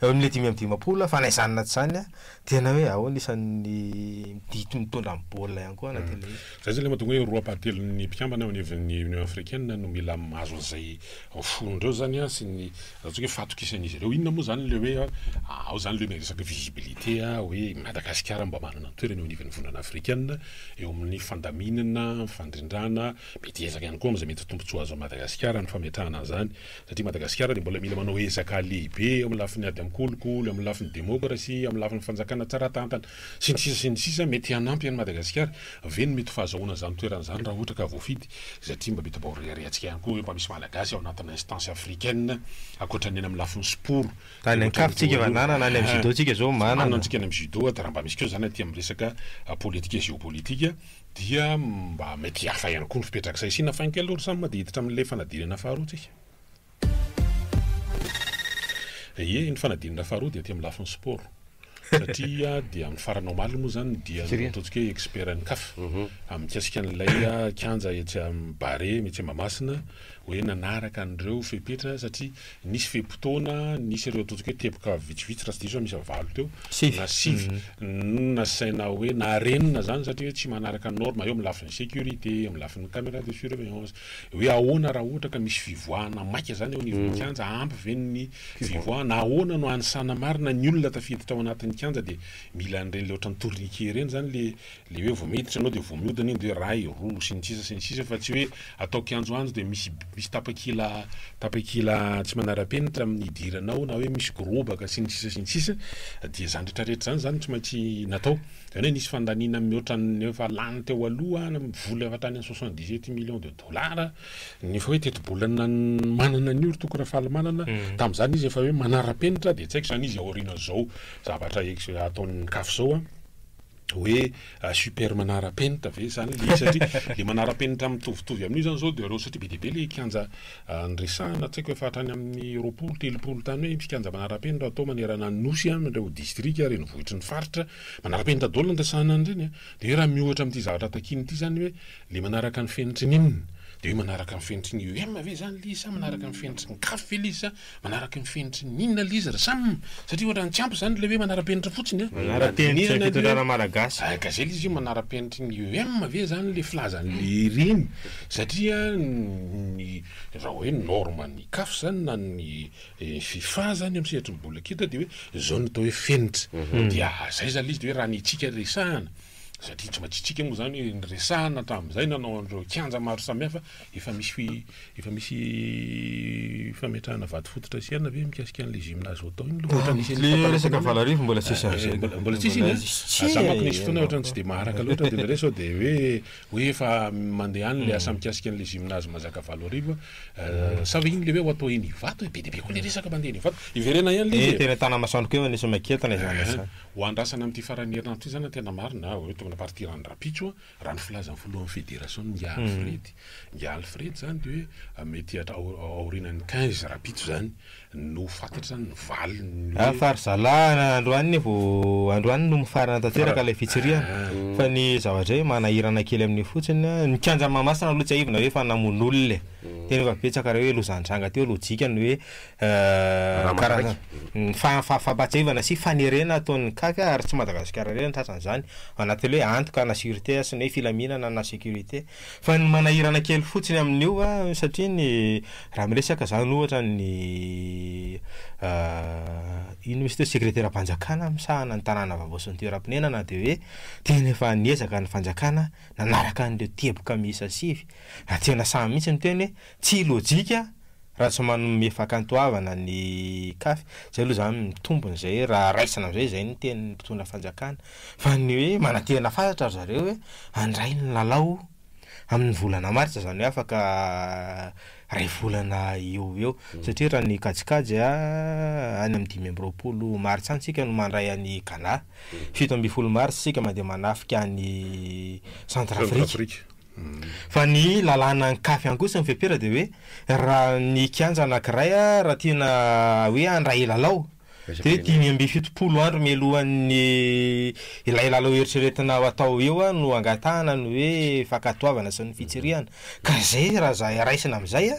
eo amin'ilay 55 fa na izany na tsy izany tena hoe ahoana isan'ny dito mitondra ny baolina ihany koa anatin'ilay izy. Izay izany ilay mahatonga hoe roa ampahatelon'ny mpikambana eo anivon'ny Union Africaine no mila mahazo an'izay fon'ireo izany sy ny ataontsika hoe fahatokisan'izy ireo. Inona moa izany ilay hoe ao izany ilay resaka visibilité hoe Madagasikara mba manana ny toerany eo anivon'ny vondrona afrikana eo amin'ny fandaminana, fandrindrana, Mety hiezaka ihany koa amin'izay mety ho tombontsoa azo amin'i Madagasikara ny fametrahana an'izany satria Madagasikara dia mbola mila manao ezaka lehibe eo amin'ny lafiny ady amin'ny kolikoly, amin'ny lafiny demokrasia, amin'ny lafiny fanjakana tsara tantana, sy ny sisa sy ny sisa Mety hanampy an'i Madagasikara ve ny mety ho fahazahoana izany toerana izany raha ohatra ka voafidy satria mba mety mba ho reharehantsika ihany koa hoe mba misy Malagasy ao anatina instance africaine ankoatra ny eny amin'ny lafiny sport Any an-kafy tsika efa nanana, any amin'ny judo tsika zao manana. Manana tsika any amin'ny judo, raha mba misy koa izany aty amin'ny resaka politika géopolitique. Dia mba mety hafa ihany koa ny fipetrak'izay. Asiana faingo kely aloha ry Sam dia hiditra amin'ilay fanadinana faharoa tsika. Ie, ny fanadinana faharoa dia aty amin'ny lafiny sport. Satria dia amin'ny farany omaly moa izany dia ataontsika hoe expert ny CAF mikasika an'ilay kianja etsy amin'ny Barea, etsy Mahamasina, hoe nanaraka an'ireo fepetra satria Nisy fe-potoana, nisy ireo ataontsika hoe teboka vitsivitsy raha tsy diso aho miisa valo teo na sivy no nasaina hoe narenina izany satria hoe tsy manaraka ny norme eo amin'ny lafiny sécurité, amin'ny lafiny caméra de surveillance, hoe ahoana raha ohatra ka misy fivoahana maika izany eo anivon'ny kianja, ampy ve ny fivoahana, ahoana no hanisana marina ny olona tafiditra ao anatin'ny kianja dia mila an'ireny le ohatran'ny tourniquet ireny izany le Le hoe vao miditra ianao dia vao mihodina iny dia hoe ray, roa, sy ny sisa sy ny sisa fa tsy hoe atao kianjoanjo dia misy misy tapakila tapakila tsy manara-penitra amin'ny hidiranao na hoe misy gorobaka sy ny sisa sy ny sisa dia izany rehetra rehetra izany izany tsy maintsy natao. Izany hoe nisy fandaniana mihoatra ny efa lany teo aloha, vola efa tany amin'ny 77 millions de dollars, nefa hoe tetibola manana an'io ry Toky Rafalimanana, tamin'izany izy efa hoe manara-penitra dia tsy haiko izany izy aorianan'izao zavatra ex ataon'ny CAF izao an. hoe super manara-penitra ve zany le izy satria le manara-penitra mitovitovy amin'io zany zao de reo satria be dia be le kianja niresahana tsy haiko efa hatrany amin'ny 20 30 tany hoe misy kianja manara-penitra atao manerana ny nosy an ireo distrika renivohitry ny faritra manara-penitra daholo ny resahana an'ireny an de hoe raha miohatra amin'ity zavatra takiana ity zany hoe le manaraka ny fenitry ny inona de hoe manaraka ny fenitry ny UM ve zany le izy sa manaraka ny fenitry ny CAF ve le izy sa Manaraka ny fenitry ny inona le izy ry Sam? Satria ohatran'ny tsy ampy izany ilay hoe manara-penitra fotsiny an! Manara-penitra ny fitondrana malagasy. Ah, ka zay le izy hoe manara-penitry ny UM ve zany le filazan'le ireny? Satria ny raha hoe norme ny CAF zany na ny FIFA zany amin'ny sehatry ny baolina kitra dia hoe zao no atao hoe fenitra. Dia zay zany le izy dia hoe raha ny antsika resahana, satria tsy maintsy isika moa zany hoe niresahana hatramin'izay nanao an'ireo kianja maro samihafa, efa misy Efa misy fametrahana vato fototra sy anona ve mikasika an'ilay gymnase vao atao iny aloha? Ohatra nisy an'iny Le resaka Valarivo mbola tsisy an'izay aloha. Mbola tsisy iny an? Za manko nisy fotoana ohatran'ny tsy dia maharaka loatra dia indraindray sao dia hoe hoe efa mandeha any ilay asa mikasika an'ilay gymnase mahazaka 8 arivo sa ve iny ilay hoe ho atao eny Ivato e? Be dia be koa ilay resaka mandeha eny Ivato. Hiverena ihany ilay izy e. Teny Antanamasoandro koa efa nisy maquette na izany na izany. Ho andrasana amin'ity faran'ny herinandro ity izany ny tena marina, hoe tonga. Deuxième partie raha ny rahampitso a, raha ny filazan'ny filohan'ny fédération Ingahy Alfred, Ingahy Alfred zany de hoe mety hatra- aorianan'ny 15 rahampitso zany no fantatra zany ny valiny Ah, hoe fa ry zalahy androany ne vao androany no mifarana tanteraka ilay fitsirihana. Fa ny zavatra hoe manahirana kely amin'io fotsiny a, ny kianja Mahamasina aloha tsiahivina hoe efa namono olona e. Tena efa betsaka raha hoe lozan-dranga teo lojika ny hoe Raha karazana mataraiky. ny fampatsiahivana sy fanerena ataon'ny CAF ary tsy Madagasikara irery no tratran'izany ao anatin'ilay hoe antoka na sûreté sy ny hoe filaminana na sécurité. Fa ny manahirana kely fotsiny amin'io a, satria ny raha miresaka zany ohatra ny ino misy teo sekreteram-panjakana misahana ny tanàna vaovao sy ny toeram-ponenana de hoe tena efa niezaka ny fanjakana nanaraka an'ireo teboka miisa 9 ary tena sahy mihitsy niteny hoe tsy lojika raha tsy manome fakantoavana ny CAF. Zay aloha zany mitombina zay raha raisina am'zay, zay ny tenin'ny mpitondra fanjakana. Fa ny hoe manantena fatratra ry zareo hoe handray ny lalao amin'ny volana martsa, zany hoe afaka 1 volana eo ho eo. Satria raha ny kajikajy a, any amin'ny 25 martsa any tsika no mandray an'i Ghana, 17 martsa tsika mandeha manafika any Centrafrique. Centrafrique. Fa ny lalàna ny CAF ihany kosa ny fepera de hoe raha ny kianja anankiray a, raha tiana hoe handray lalao de 75 andro mialohan'ny ilay lalao eritreretina ho atao eo a no angatahana ny hoe fankatoavana sy ny fitsirihana. Ka zay raha zay raisina am'izay a,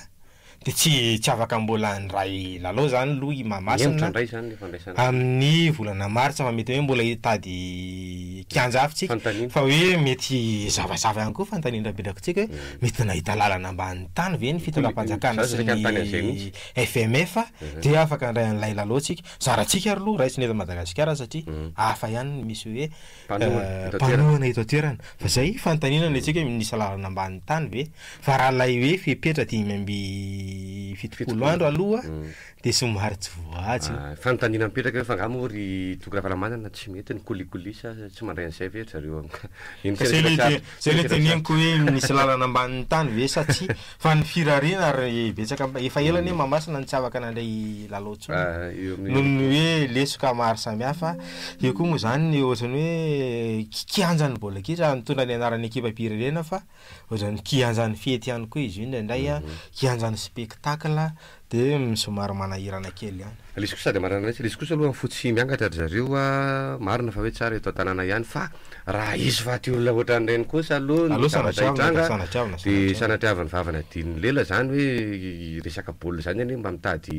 de tsy afaka mbola handray lalao zany aloha i Mahamasina Mihemotra indray zany ny fandraisana. amin'ny volana martsa, fa mety hoe mbola hitady kianja hafa tsika. Fanontaniana. Fa hoe mety zavazava ihany koa fanontaniana apetrakantsika hoe mety nahita lalana ambany tany ve ny fitondram-panjakana Za sy saika nanontany an'izay ny mihitsy. FMF de afaka handray an'ilay lalao tsika. Zarantsika ary aloha raisina eto Madagasikara satria hafa ihany ny misy hoe Mpanohana eto an-toerana. mpanohana eto an-toerana. Fa zay fanontaniana ny antsika hoe nisy lalana ambany tany ve? Fa raha ilay hoe fepetra 75 andro aloha de somary tsy voahaja io. Ah, fanontaniana mipetraka hoe fa angaha moa ry Toky Ravalomanana tsy mety ny kolikoly sa tsy mandray an'izay ve ry zareo am- Iny Fa zay le serasera te-, zay le serasera teneniko hoe misy lalana ambanin'ny tany ve sa tsia? Fa ny firariana ary betsaka am-, efa ela anie Mahamasina no tsy afaka nandray lalao intsony. Ah, eo amin'ny Noho ny hoe lesoka maro samihafa. Eo koa moa zany ny ohatran'ny hoe kianjan'ny baolina kitra mitondra ny anaran'ny ekipam-pirenena fa ohatran'ny kianjan'ny fety ihany koa izy io indraindray a, kianjan'ny spectacle de somary manahirana kely ihany. Ilay izy kosa sady marina mihitsy, ilay izy kosa aloha ny fotsy miangatra ry zareo a, marina fa hoe tsara eto an-tanàna ihany fa raha hisy faty olona ohatran'ireny kosa aloha ny Aloha zavatra sanatriavina hitranga ka, sanatriavina, de sanatriavina. sanatriavin'ny vava nadin'ny lela zany hoe resaka baolina zany anie mba mitady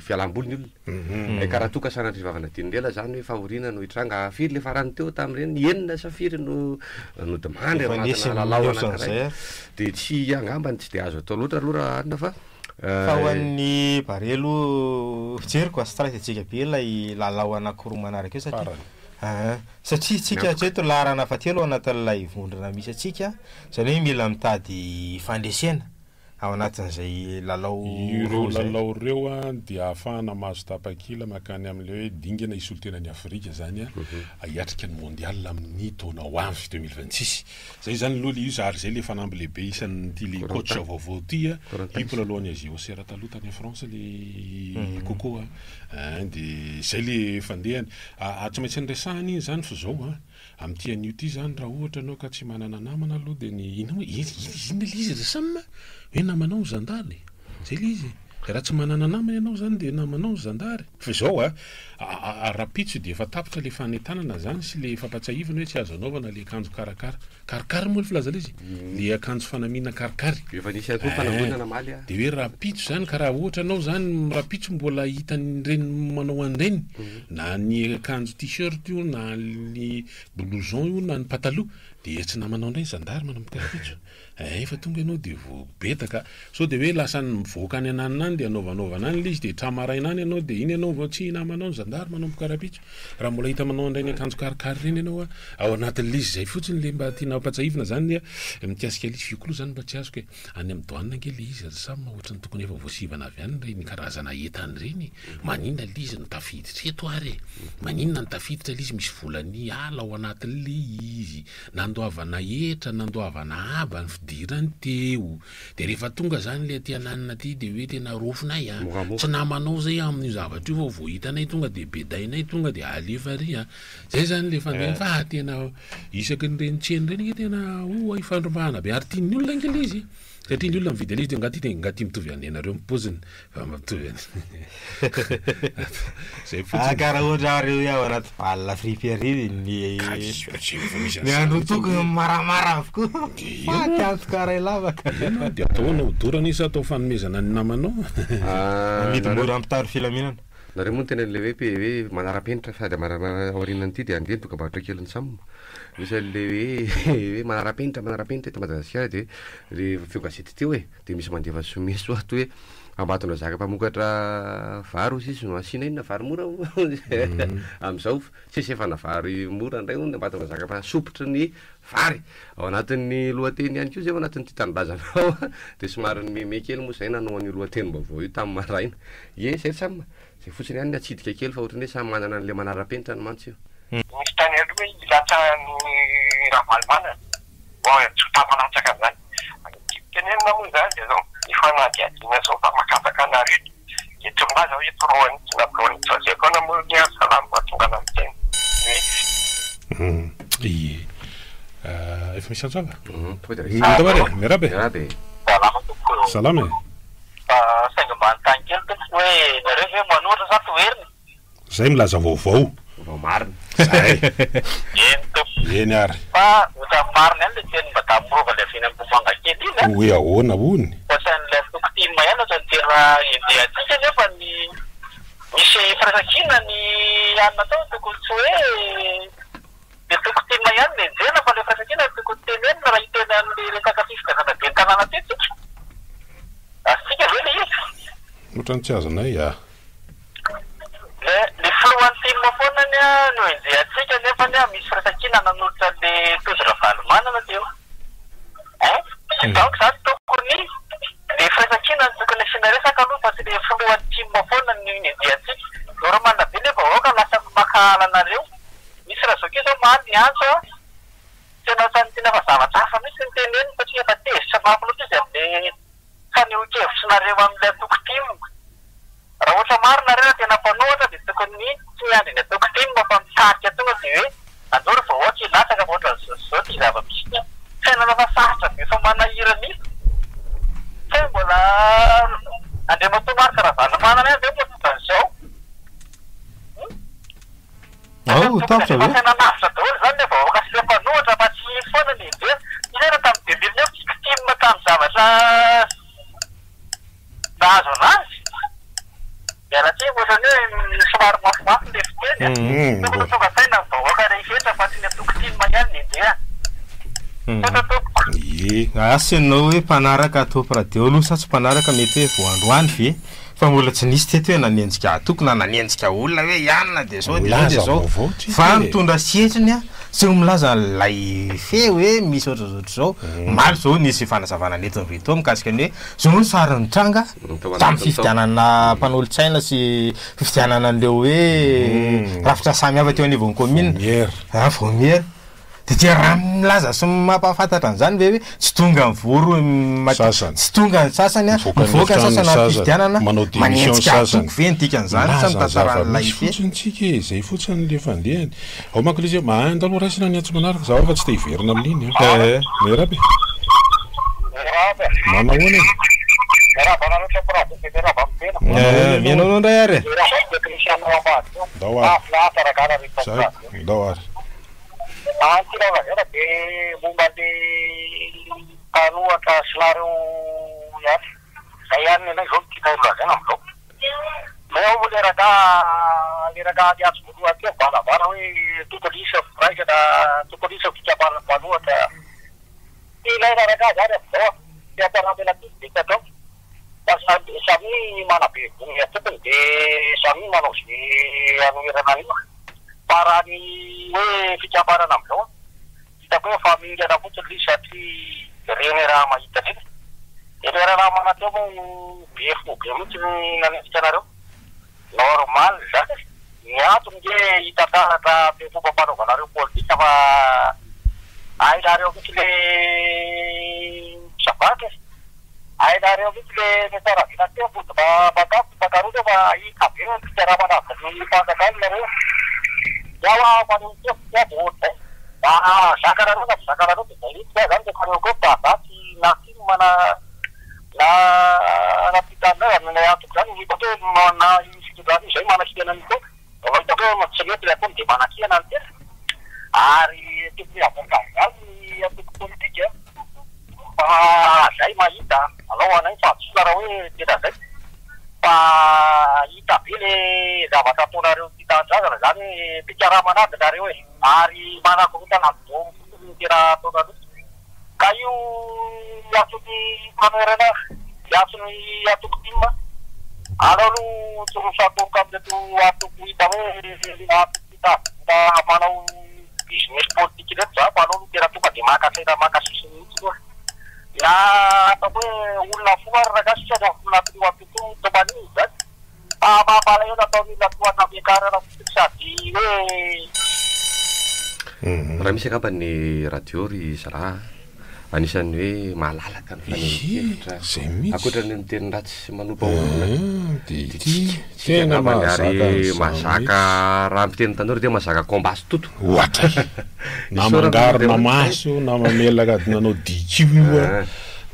fialam-boly ny olona. Eh, ka raha toa ka sanatria vava nadin'ny lela zany hoe fahoriana no hitranga, firy le farany teo tamin'ireny? Enina sa firy no nodimandry Efa ao nisy anatina lalao nihoatra anankiray. an'izay ary. De tsy angambany tsy de azo atao loatra aloha raha anona fa Fa ho an'ny Barea aloha fijeriko a, stratégique be ilay lalao anankiroa manaraka io satria Farany. Ah, satria tsika hatreto laharana fahatelo ao anatin'ilay vondrona misy antsika, zany hoe mila mitady fandresena ao anatin'izay lalao Ireo roa zay. lalao ireo a dia ahafahana mahazo tapakila mankany amin'ilay hoe dingana hisolo-tenan'i Afrika zany a, hiatrika ny mondial amin'ny taona ho avy 2026. Zay zany aloha le izy ary zay le fanamby lehibe isan'ity le coach vaovao ty a, Corentin. io mpilalao an'i Asie Auxerre taloha tany France le Coco a. Ah, de zay le fandehany. Ah, ah, tsy maintsy niresahana iny zany fa zao a, amin'ity anio ty zany raha ohatra anao ka tsy manana namana aloha de ny inona moa, inona le izy ry Sam? Hoe namanao ny zandary. Zay le izy. Raha tsy manana namana ianao zany de namanao ny zandary. Fa zao a, rahampitso de efa tapitra le fanentanana zany sy le fampatsiahivana hoe tsy azo anaovana le akanjo karakara. Karikary moa ny filazana izy? Le akanjo fanamiana karikary. Efa nisy ihany koa fanangonana omaly a. De hoe rahampitso zany, ka raha ohatra anao zany rahampitso mbola hitan'ireny manao an'ireny, na ny akanjo t-shirt io, na ny blouson io, na ny pataloha, de tsy namanao indray ny zandary manomboka rahampitso. Eh, efa tonga ianao de voabetaka. Sao de hoe lasa mivoaka any ananona any de anaovanaovana any le izy, de tramaraina any ianao, de iny ianao vao tsy namanao ny zandary manomboka rahampitso. Raha mbola hita manao an'ireny akanjo karikary ireny ianao a, ao anatin'ilay izy izay fotsiny le mba tiana hampatsiahivina zany a, mikasika ilay izy. Io koa aloha zany mba tsy azoko e, any amin'ny douane ange le izy ry Sam, ohatran'ny tokony efa voasivana avy any ireny karazana entana ireny. Maninona le izy no tafiditra eto ary e? Maninona no tafiditra le izy misy volan'ny ala ao anatin'ilay izy? Na ny nandoavana hetra, nandoavana haba ny fidirany teo. De rehefa tonga zany le aty ananona aty de hoe tena rofinay a, Moramora. tsy namanao zay amin'io zavatra io fa vao hitanay tonga de bedainay tonga de alefa ary a. Zay zany le fandehany fa tena isaky ny reny tsena reny nge tena oa ifandrombahana be ary tian'ny olona nge le izy. Satria ny olona mividy an'izy de nga ty de nga ty mitovy any anareo ny paoziny fa mitovy any. Zay Ah, fotsiny. karaha ohatra reo ao anaty bal friperie ny Ka tsy tsy efa misy ny an'izany andro mihitsy tokony ange. maramara avokoa. De eo. Faty antoka ray lavaka. Eny de atao ahoana hodorana izy sa atao fanomezana ny namanao? Ah, Amidy nareo- mora ampitaro filaminana. Nareo moa no tena le hoe pe hoe manara-penitra sady manara aorianan'ity de andeha ny dokam-barotra kelin'ny SAM. Misy an'le hoe hoe manara-penitra manara-penitra eto Madagasikara de le feo gazety teo e de misy mandefa someso ato hoe Ambatondrazaka mpamokatra vary hozy izy no asiana inona vary mora amin'izao sesefana vary mora indray hono Ambatondrazaka fa sopotry ny vary ao anatin'ny lohateny ihany koa zay ao anatin'ity tanindrazana ao de somary nimeme kely moa zay nanao an'io lohatenim-baovao io tamin'ny maraina. Ie zay Sam, zay fotsiny ihany ny atsidika kely fa ohatran'ny hoe samy manana an'le manara-penitra ny mantsy io. Nisy tany aloha hoe ilatsahan'ny Ravalomanana. Bon, tsy ho tafalatsaka zany. Tiako tenenina moa zany dia zao, ny fanadihadiana zao fa makafaka anareo dia tsy milaza hoe pro an'itsy na pro an'itsy fa zay foana moa ny ahy salama mba tonga ana miteny hoe Ie. Efa misy antso ava? Tonga de Ndao ary e, miarahaba e. Miarahaba e. Salama tompoko. Salama e. Saingy mba anontany kely tompoko hoe nareo ve manohitra sa toherina? Zay milaza vaovao. Vao marina. Zay. Eny tompoko. Eny ary. Fa ohatran'ny marina ihany le tenin'i Madame Rova le avy eny Ambohimangakely iny a. Hoe ahoana hono? Ohatran'ilay antoko tim ihany ohatran'ny tena enjehantsika nefa ny misy firaisankina ny anona tao tokony tsy hoe le antoko tim ihany no enjehina fa le firaisankina no tokony tenenina raha hiteny an'le resaka fifidianana ben'ny tanàna teo tsika. Azontsika ve le izy? Ohatran'ny tsy azonay ah. Le le filohan'ny tim foana anie no enjehantsika nefa anie misy firaisankina nanolotra an'le Tojo Ravalomanana teo. Hein? Donc zany tokony le firaisankina no tokony asiana resaka aloha fa tsy le filohan'ny tim foana no enjehantsika. Normal be le vahoaka lasa mankahala anareo. Misy razoky zao omaly niantso a, tena ohatran'ny tena efa zavatra hafa mihitsy ny teneniny satria efa tezitra mafy loatra izy amin'le fanehoan-kevitrinareo amin'ilay antoko tim. Raha ohatra marina nareo raha tena mpanohatra dia tokony tsy miandry ny antoko tim fa mitarika tonga dia hoe andao ry vahoaka hilatsaka fa ohatran'izao sy izao ity zava-misy ity. Fiainana efa sarotra be efa manahirana iny. Tsy hay mbola Andriamatoa Marc Ravalomanana ihany ve no mahatonga an'izao? Ao, tapitra ve? Efa nanavotra daholo izany ilay vahoaka sy ilay mpanohitra fa tsy hisy foana ny enjehina. Inona tamin'ny 2009 victime tamin'ny zavatra nahazo anazy? Miala tsiny fa ohatran'ny hoe somary mafimafy ilay fiteny a. Tokony ho tonga saina ny vahoaka rehetra fa tsy ny antoko tim ihany no enjehina. Misaotra tompoko. Ie. Asa ianao hoe mpanaraka Top Radio aloha sa tsy mpanaraka mety hoe vao androany ve? Fa mbola tsy nisy teto hoe nanenjika antoko na nanenjika olona hoe i anona dia zao dia zao dia Milaza zao. vaovao tsika Fa e. mitondra setriny a, tsy milaza an'ilay fe hoe misy ohatr'izao ohatr'izao. Omaly zao nisy fanazavana nentin'i Rito mikasika ny hoe zao no sary nitranga tamin'ny fifidianana mpanolotsaina sy fifidianana an'ireo hoe rafitra samihafa teo anivon'ny kaominina. Vaomiera. Ah, vaomiera. Dia tsy raha milaza sy mampahafantatra an'izany ve hoe tsy tonga mivory Sasany. tsy tonga ny sasany a, Mivoaka ny mivoaka ny efitrano sasany ny amin'ny sasany, fifidianana, manao démission manenjika sasany. antoko ve ny dikan'izany sa Milaza ny mitantaran'ilay zava-misy fe? fotsiny tsika e, zay fotsiny le fandehany. Ao manko le izy hoe mahay andalo raisina ny antso manaraka, zaho fa tsy te hiverina amin'iny a. Eh. Miarahaba e. Miarahaba. Manao ahoana e? Miarahaba anareo Top Radio dia miarahaba amin'ny tena. Manao ahoana Eh, mihaino ianao? anao indray ary e. Miarahaba amin'ny teknisianina ao ambadika ao. Ndao ary. Mahafinaritra ragala ry Top Zay, Radio. ndao ary. Ah, ny tiana holazaina dia momba ny mpanohatra sy nareo ihany. Zay ihany ny anay zao no tiana holazaina amin'izao. Mais ao moa le rangahy, le rangahy niantso voalohany teo mibalabala hoe tokony hisy firaisana, tokony hisy fikambanana mpanohatra. Tsy ilaina rangahy zany amin'izao a. Tsy ampiaraha-melatsihy dia tsy atao. Fa samy manabe vono antokony dia samy manao izay hanoherana an'io. Fa raha ny hoe fikambanana amin'izao, hitako hoe efa mingana fotsiny ilay izy satria ireny raha mahita ireny. Dia ilay raharaha mananteo moa be fo be mihitsy ny nanenjika anareo. Normal izany e. Ny antony nge hita taratra amin'ny fomba fanaovanareo politika fa Hainareo mihitsy le sabatra e. Hainareo mihitsy le nisaravina teo mody mba makafo makaroana fa hita be ny fikaramana avy ny fanjakana nareo. Iaho aho maneho ny hevitro de ohatr'izay. Mba zakanareo na tsy zakanareo de zay mihitsy zany de efa koa fa za tsy na tim na na na tia tanindrazana na antoko zany hitako hoe na io fitondrana io zay manakihana an'io koa. Rehefa hitako hoe tsy mety ilay ataony dia manakihana ny tena. Ary tokony havoaka amin'izany ny antoko politika fa zay mahita, alao ho anay ny fahadisoana raha hoe tena zay. Fa hita be le zavatra ataonareo tia tanindrazana zany hoe mpikarama an'ady nareo e. Ary manakorontana ny domy fotsiny no tena ataonareo. Ka io miantso ny fanoherana, miantso ny antoko tim, alao aloha tsy roso atoroka amin'ireto antoko hita hoe antoko hita vola manao business politique ireto za fa alao aloha tena tonga dia maka saina maka sisiny mihitsy aloha. Na ataoko hoe olona fo ary rangahy sisa ny ao anatin'io antoko io toa maninona izany. Fa mampalahelo ataon'olona toa an'Ampiakarana fotsiny sady hoe. Raha misy angamba ny radio ry zalahy a, anisan'ny hoe malalaka ny fanehoan-kevitra, Izay mihitsy. ankoatra ny miteny ratsy sy manompa olona, Dia dia ity tsika, tsika tena angambany mahazaka ary an'izany mahazaka mihitsy. raha miteny tanora dia mahazaka combat sy toto. Ohatray! Na Isaorana mangarona Andriamanitra maso io, na mamelaka nanao diky io a, Ah.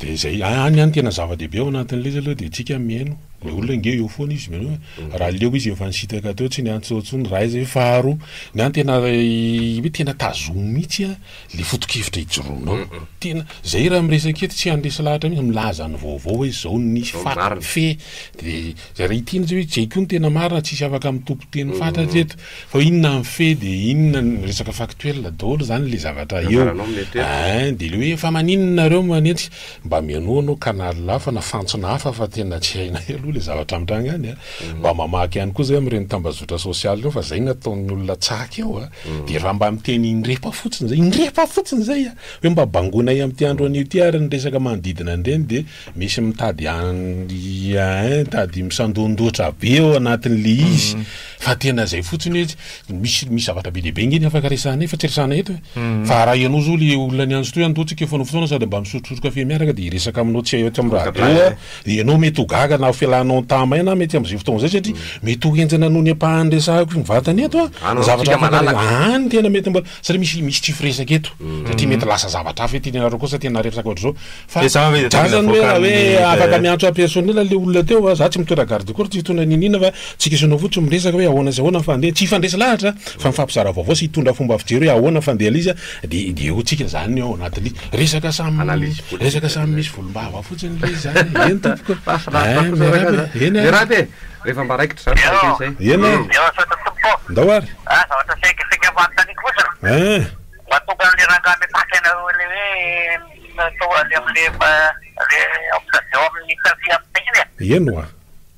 dia izay. Any ihany tena zava-dehibe ao anatin'ilay izy aloha dia tsika mihaino. Le olona nge eo foana izy mihaino hoe raha leo izy efa nisitaka teo tsy niantso intsony raha aiza io faharoa ny ahy tena hoe tena tazomy mihitsy a le foto-kevitra ijoroanao tena zay raha miresaka eto tsy handresy lahatra mihitsy milaza ny vaovao hoe zao no nisy Zao fa marina. fe de zay raha ity ny hoe zay koa no tena marina tsisy afaka mitompo teny fatratra eto fa inona ny fe de inona ny resaka factuel daholo zany le zavatra eo Ambaranao mety hoe. ein de le hoe fa maninona nareo manenjika Mba mihainoa anao canal hafa na fantsona hafa fa tena tsy hainay aloha le zavatra mitranga any a! Mba mamaky ihany koa zay amin'ireny tambazotra sosialy ireny fa zay no ataon'ny olona tsaky eo a! De raha mba miteny indrepa fotsiny zay, indrepa fotsiny zay a! Hoe mba bangoinay amin'ity andro anio ity ary ny resaka manodidina an'ireny de misy mitady an ein mitady misandoandoatra be ao anatin'le izy fa tena zay fotsiny hoe Misy misy zavatra be dia be nge ny afaka resahana fa tsy resahana eto e. Fa raha ianao zao le olona niantso teo andao tsika hifanao fotoana sady mba misotrosotro kafe miaraka dia hiresaka aminao tsy eto amin'ny radio aho dia ianao mety ho gaga na fialanao an-tahamaina aho mety amin'izay fotoana izay satria mety ho henjana noho ny ampahany resahako mivantana eto Any ny zavatra tsika afaka malalaka. any tena mety mbola satria misy misy tsy firesaka eto satria mety lasa zavatra hafa ety ny anareo kosa tena resaka ohatr'izao Fa Dia za ve dia za zany hoe raha hoe avoakan'ny afaka miantso ahy personnel le olona teo a, za tsy mitondra garde corps, tsy hitondra n'inon'inona fa tsika sy anao fotsiny miresaka hoe ahoana sy ahoana ny fandeha, tsy hifandresy lahatra fa mifampizara vaovao sy hitondra fomba fijery hoe ahoana ny fandeha ilay izy a, de de eo tsika zany ao anatin'ilay resaka samy Analyse politique resaka samy misy volombava fotsiny ilay izy zany e, eny tompoko Mahafinaritra eh, kosa miarahaba rangahy e, eny ary. Miarahaba e! Rehefa mba raikitra izany fa izay. Eny ary. Eo misaotra tompoko. Ndao ary. Ah, zavatra saika saika mba anontaniako fotsiny. Eh. Mba tonga an'ilay rangahy mitaky anareo ilay hoe Natao any amin'le le ampizadio amin'ny taxi amin'ny iny e. Eny oa.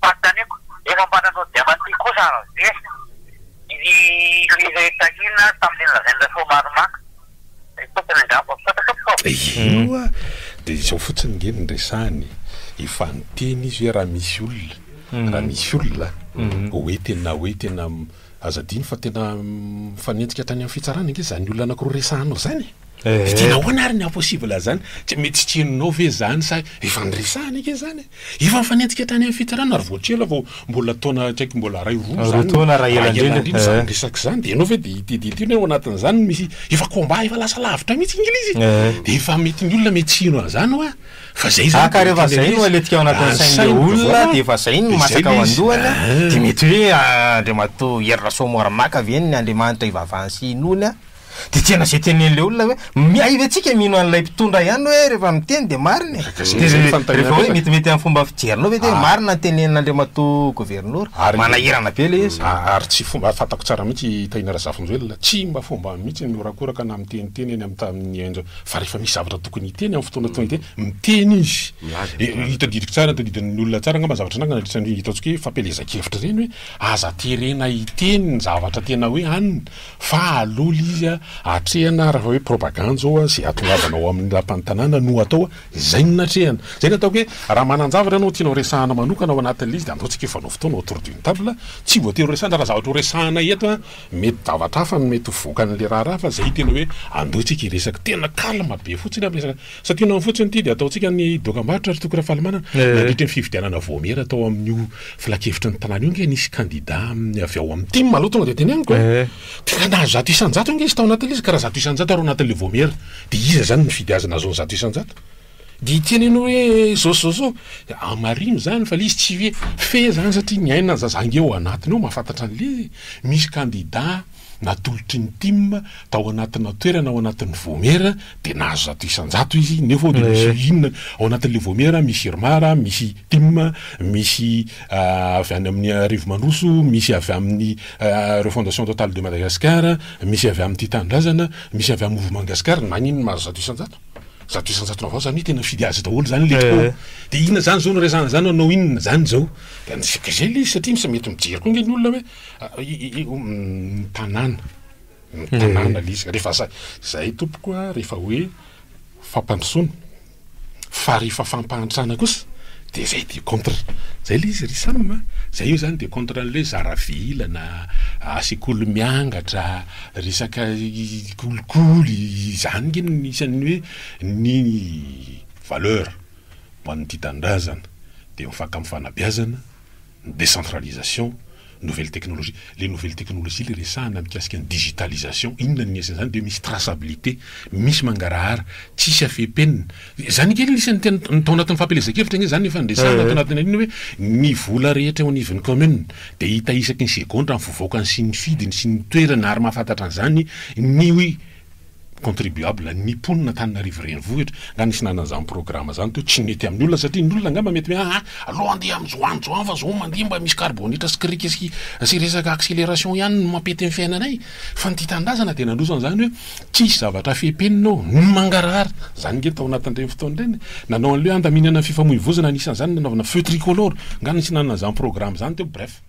Fanontaniako, efa mba nanao diamant kosa ve i le Tahina tamin'le nolazain'i Rasoamaromaka? Zay fotsiny angamba. Misaotra tompoko. Eny oa. Dia izao fotsiny nge no resahiny e. Efa niteny izy hoe raha misy olona, raha misy olona hoe tena hoe tena Aza adino fa tena mifanenjika hatrany amin'ny fitsarana ange izany olona anakiroa resahanao izany e! Dia tena ahoana ary ny haha-possible an'izany? Tsy mety tsy henonao ve izany sa efa niresahana ange izany e! Efa mifanenjika hatrany amin'ny fitsarana ary vao tsy ela vao mbola taona tsy haiko mbola iray roa Roa izany taona raha ela raha ela indrindra indrindra izany resaka izany dia ianao ve dia hitediteny hoe ao anatin'izany no misy efa combat efa lasa lavitra mihitsy ange ilay izy e! Dia efa mety ny olona mety tsy hino an'izany hoa! Fa zay zany Ah ka dia rehefa tena zay no izy. aletika ao anatin'ny Ah, sain'le saina, olona voilà. dia efa zay no Dia zay masaka ao le izy. an-dohany Ah. dia mety hoe Andriamatoa Hery Rasoamoramaka ve ny Andriamanitra ivavahany sy inoany a? Dia tena zay tenenin'le olona hoe mi- hay ve tsika mino an'ilay mpitondra ihany hoe rehefa miteny dia marina e? Ka zay Dia zay ny fanontaniana rehefa hoe apetraka. metimety amin'ny fomba fijerinao ve dia Ah. marina ny tenenin'Andriamatoa Governora? Ary Manahirana be le izy. Ah, ary tsy fomba, fantako tsara mihitsy i Tahina Razafinjoelina, tsy mba fomba mihitsy ny mihorakoraka na miteniteny eny amin'ny tamin'ny hainjo Fa rehefa misy zavatra tokony hiteny amin'ny fotoana tokony hiteny, miteny izy. E, tadidiko tsara, tadidin'ny olona tsara angamba ny zavatra nitranga nandritra ny ataontsika hoe fampielezan-kevitra ireny hoe aza terena hiteny ny zavatra tena hoe anona fa aloha ilay izy a. atrehana raha hoe propagande zao a, zay hahatongavana ao amin'ny lapan'ny tanàna no atao a, zay no natrehana. Zay no ataoko hoe raha manan-javatra ianao tianao resahana manokana ao anatin'ilay izy de andao tsika hifanao fotoana autour d'une table, tsy voatery ho resahana raha zavatra ho resahana eto a, mety zavatra hafa no mety ho voakan'ilay raharaha fa zay tena hoe andao tsika hiresaka tena calme be fotsiny amin'ny resaka Santionany fotsiny ity dia ataontsika ny dokambarotra ry Toky Rafalimanana. Nandritra ny fifidianana vaomiera tao amin'io filankevitry ny tanàna io ange nisy kandida amin'ny avy ao amin'ny tim aloha tonga dia teneniko e. Tena nahazo 100% ange izy tao anatin'ilay izy ka raha 100% ary ao anatin'ilay vaomiera dia iza izany no nifidy azy nahazo ny 100%? Dia teneno hoe zao sy zao zao. Hamarino izany fa ilay izy tsy hoe fe izany satria ny aina zaza ange ao anatiny ao mahafantatra an'ilay izy. Misy kandida natolotry ny tim tao anatina toerana ao anatin'ny vomiera dia nahazo 100% izy nefa ao dia misy inona ao anatin'ilay vomiera misy irmar misy tim misy avy any amin'ny Arivo Mandroso misy avy amin'ny Refondation Totale de Madagascar misy avy amin'ny Tia Tanindrazana misy avy amin'ny Mouvement Gascar maninona mahazo 100%? 100% navao zany hoe tena mifidy azy daholo zany le tko de inona zany zao no resahana zany hanao inona zany zao de zay le izy satria misy mety mijery koa nge ny olona hoe Ny tanàna, ny tanàna le izy, rehefa zay, zay tompoko a, rehefa hoe fampandrosoana, fa rehefa fampahantrana kosa de zay de contre, zay le izy ry Sam a, zay io zany de contre an'le hoe zara vilana, sekoly miangatra, resaka kolikoly, zany nge no isan'ny hoe ny valeur ho an'ny tia tanindrazana de mifaka amin'ny fanabeazana, ny décentralisation, nouvelle technologie, le nouvelle technologie le resahana mikasika ny digitalisation, inona ny isan'izany de misy traçabilité, misy mangarahara, tsisy afepenina, zany ange anisan'ny tena ny tao anatin'ny fampielezan-kevitra ange zany efa niresahana tao anatin'ny an'iny hoe ny vola rehetra eo anivon'ny commune de hita isaky ny segondra ny fivoakany sy ny fidiny sy ny toerana ary mahafantatra an'izany ny hoe contribuable ny mponina Antananarivo renivohitra nga nisy nanana zany programme zany teo tsy nety amin'ny olona satria ny olona angamba mety hoe aa aleo andeha amin'ny zo any zo any fa zao mandeha mba misy karbonitra sy krika sy sy resaka acceleration ihany no mampety ny fiainanay fa ny tia tanindrazana dia nandroso an'izany hoe tsisy zavatra fepenina ao ny mangarahara zany nge tao anatin'ireny fotoana ireny nanao an'ilay hoe andaminana ny fifamoivozana anisan'izany nanaovana feu tricolore nga nisy nanana zany programme zany teo bref.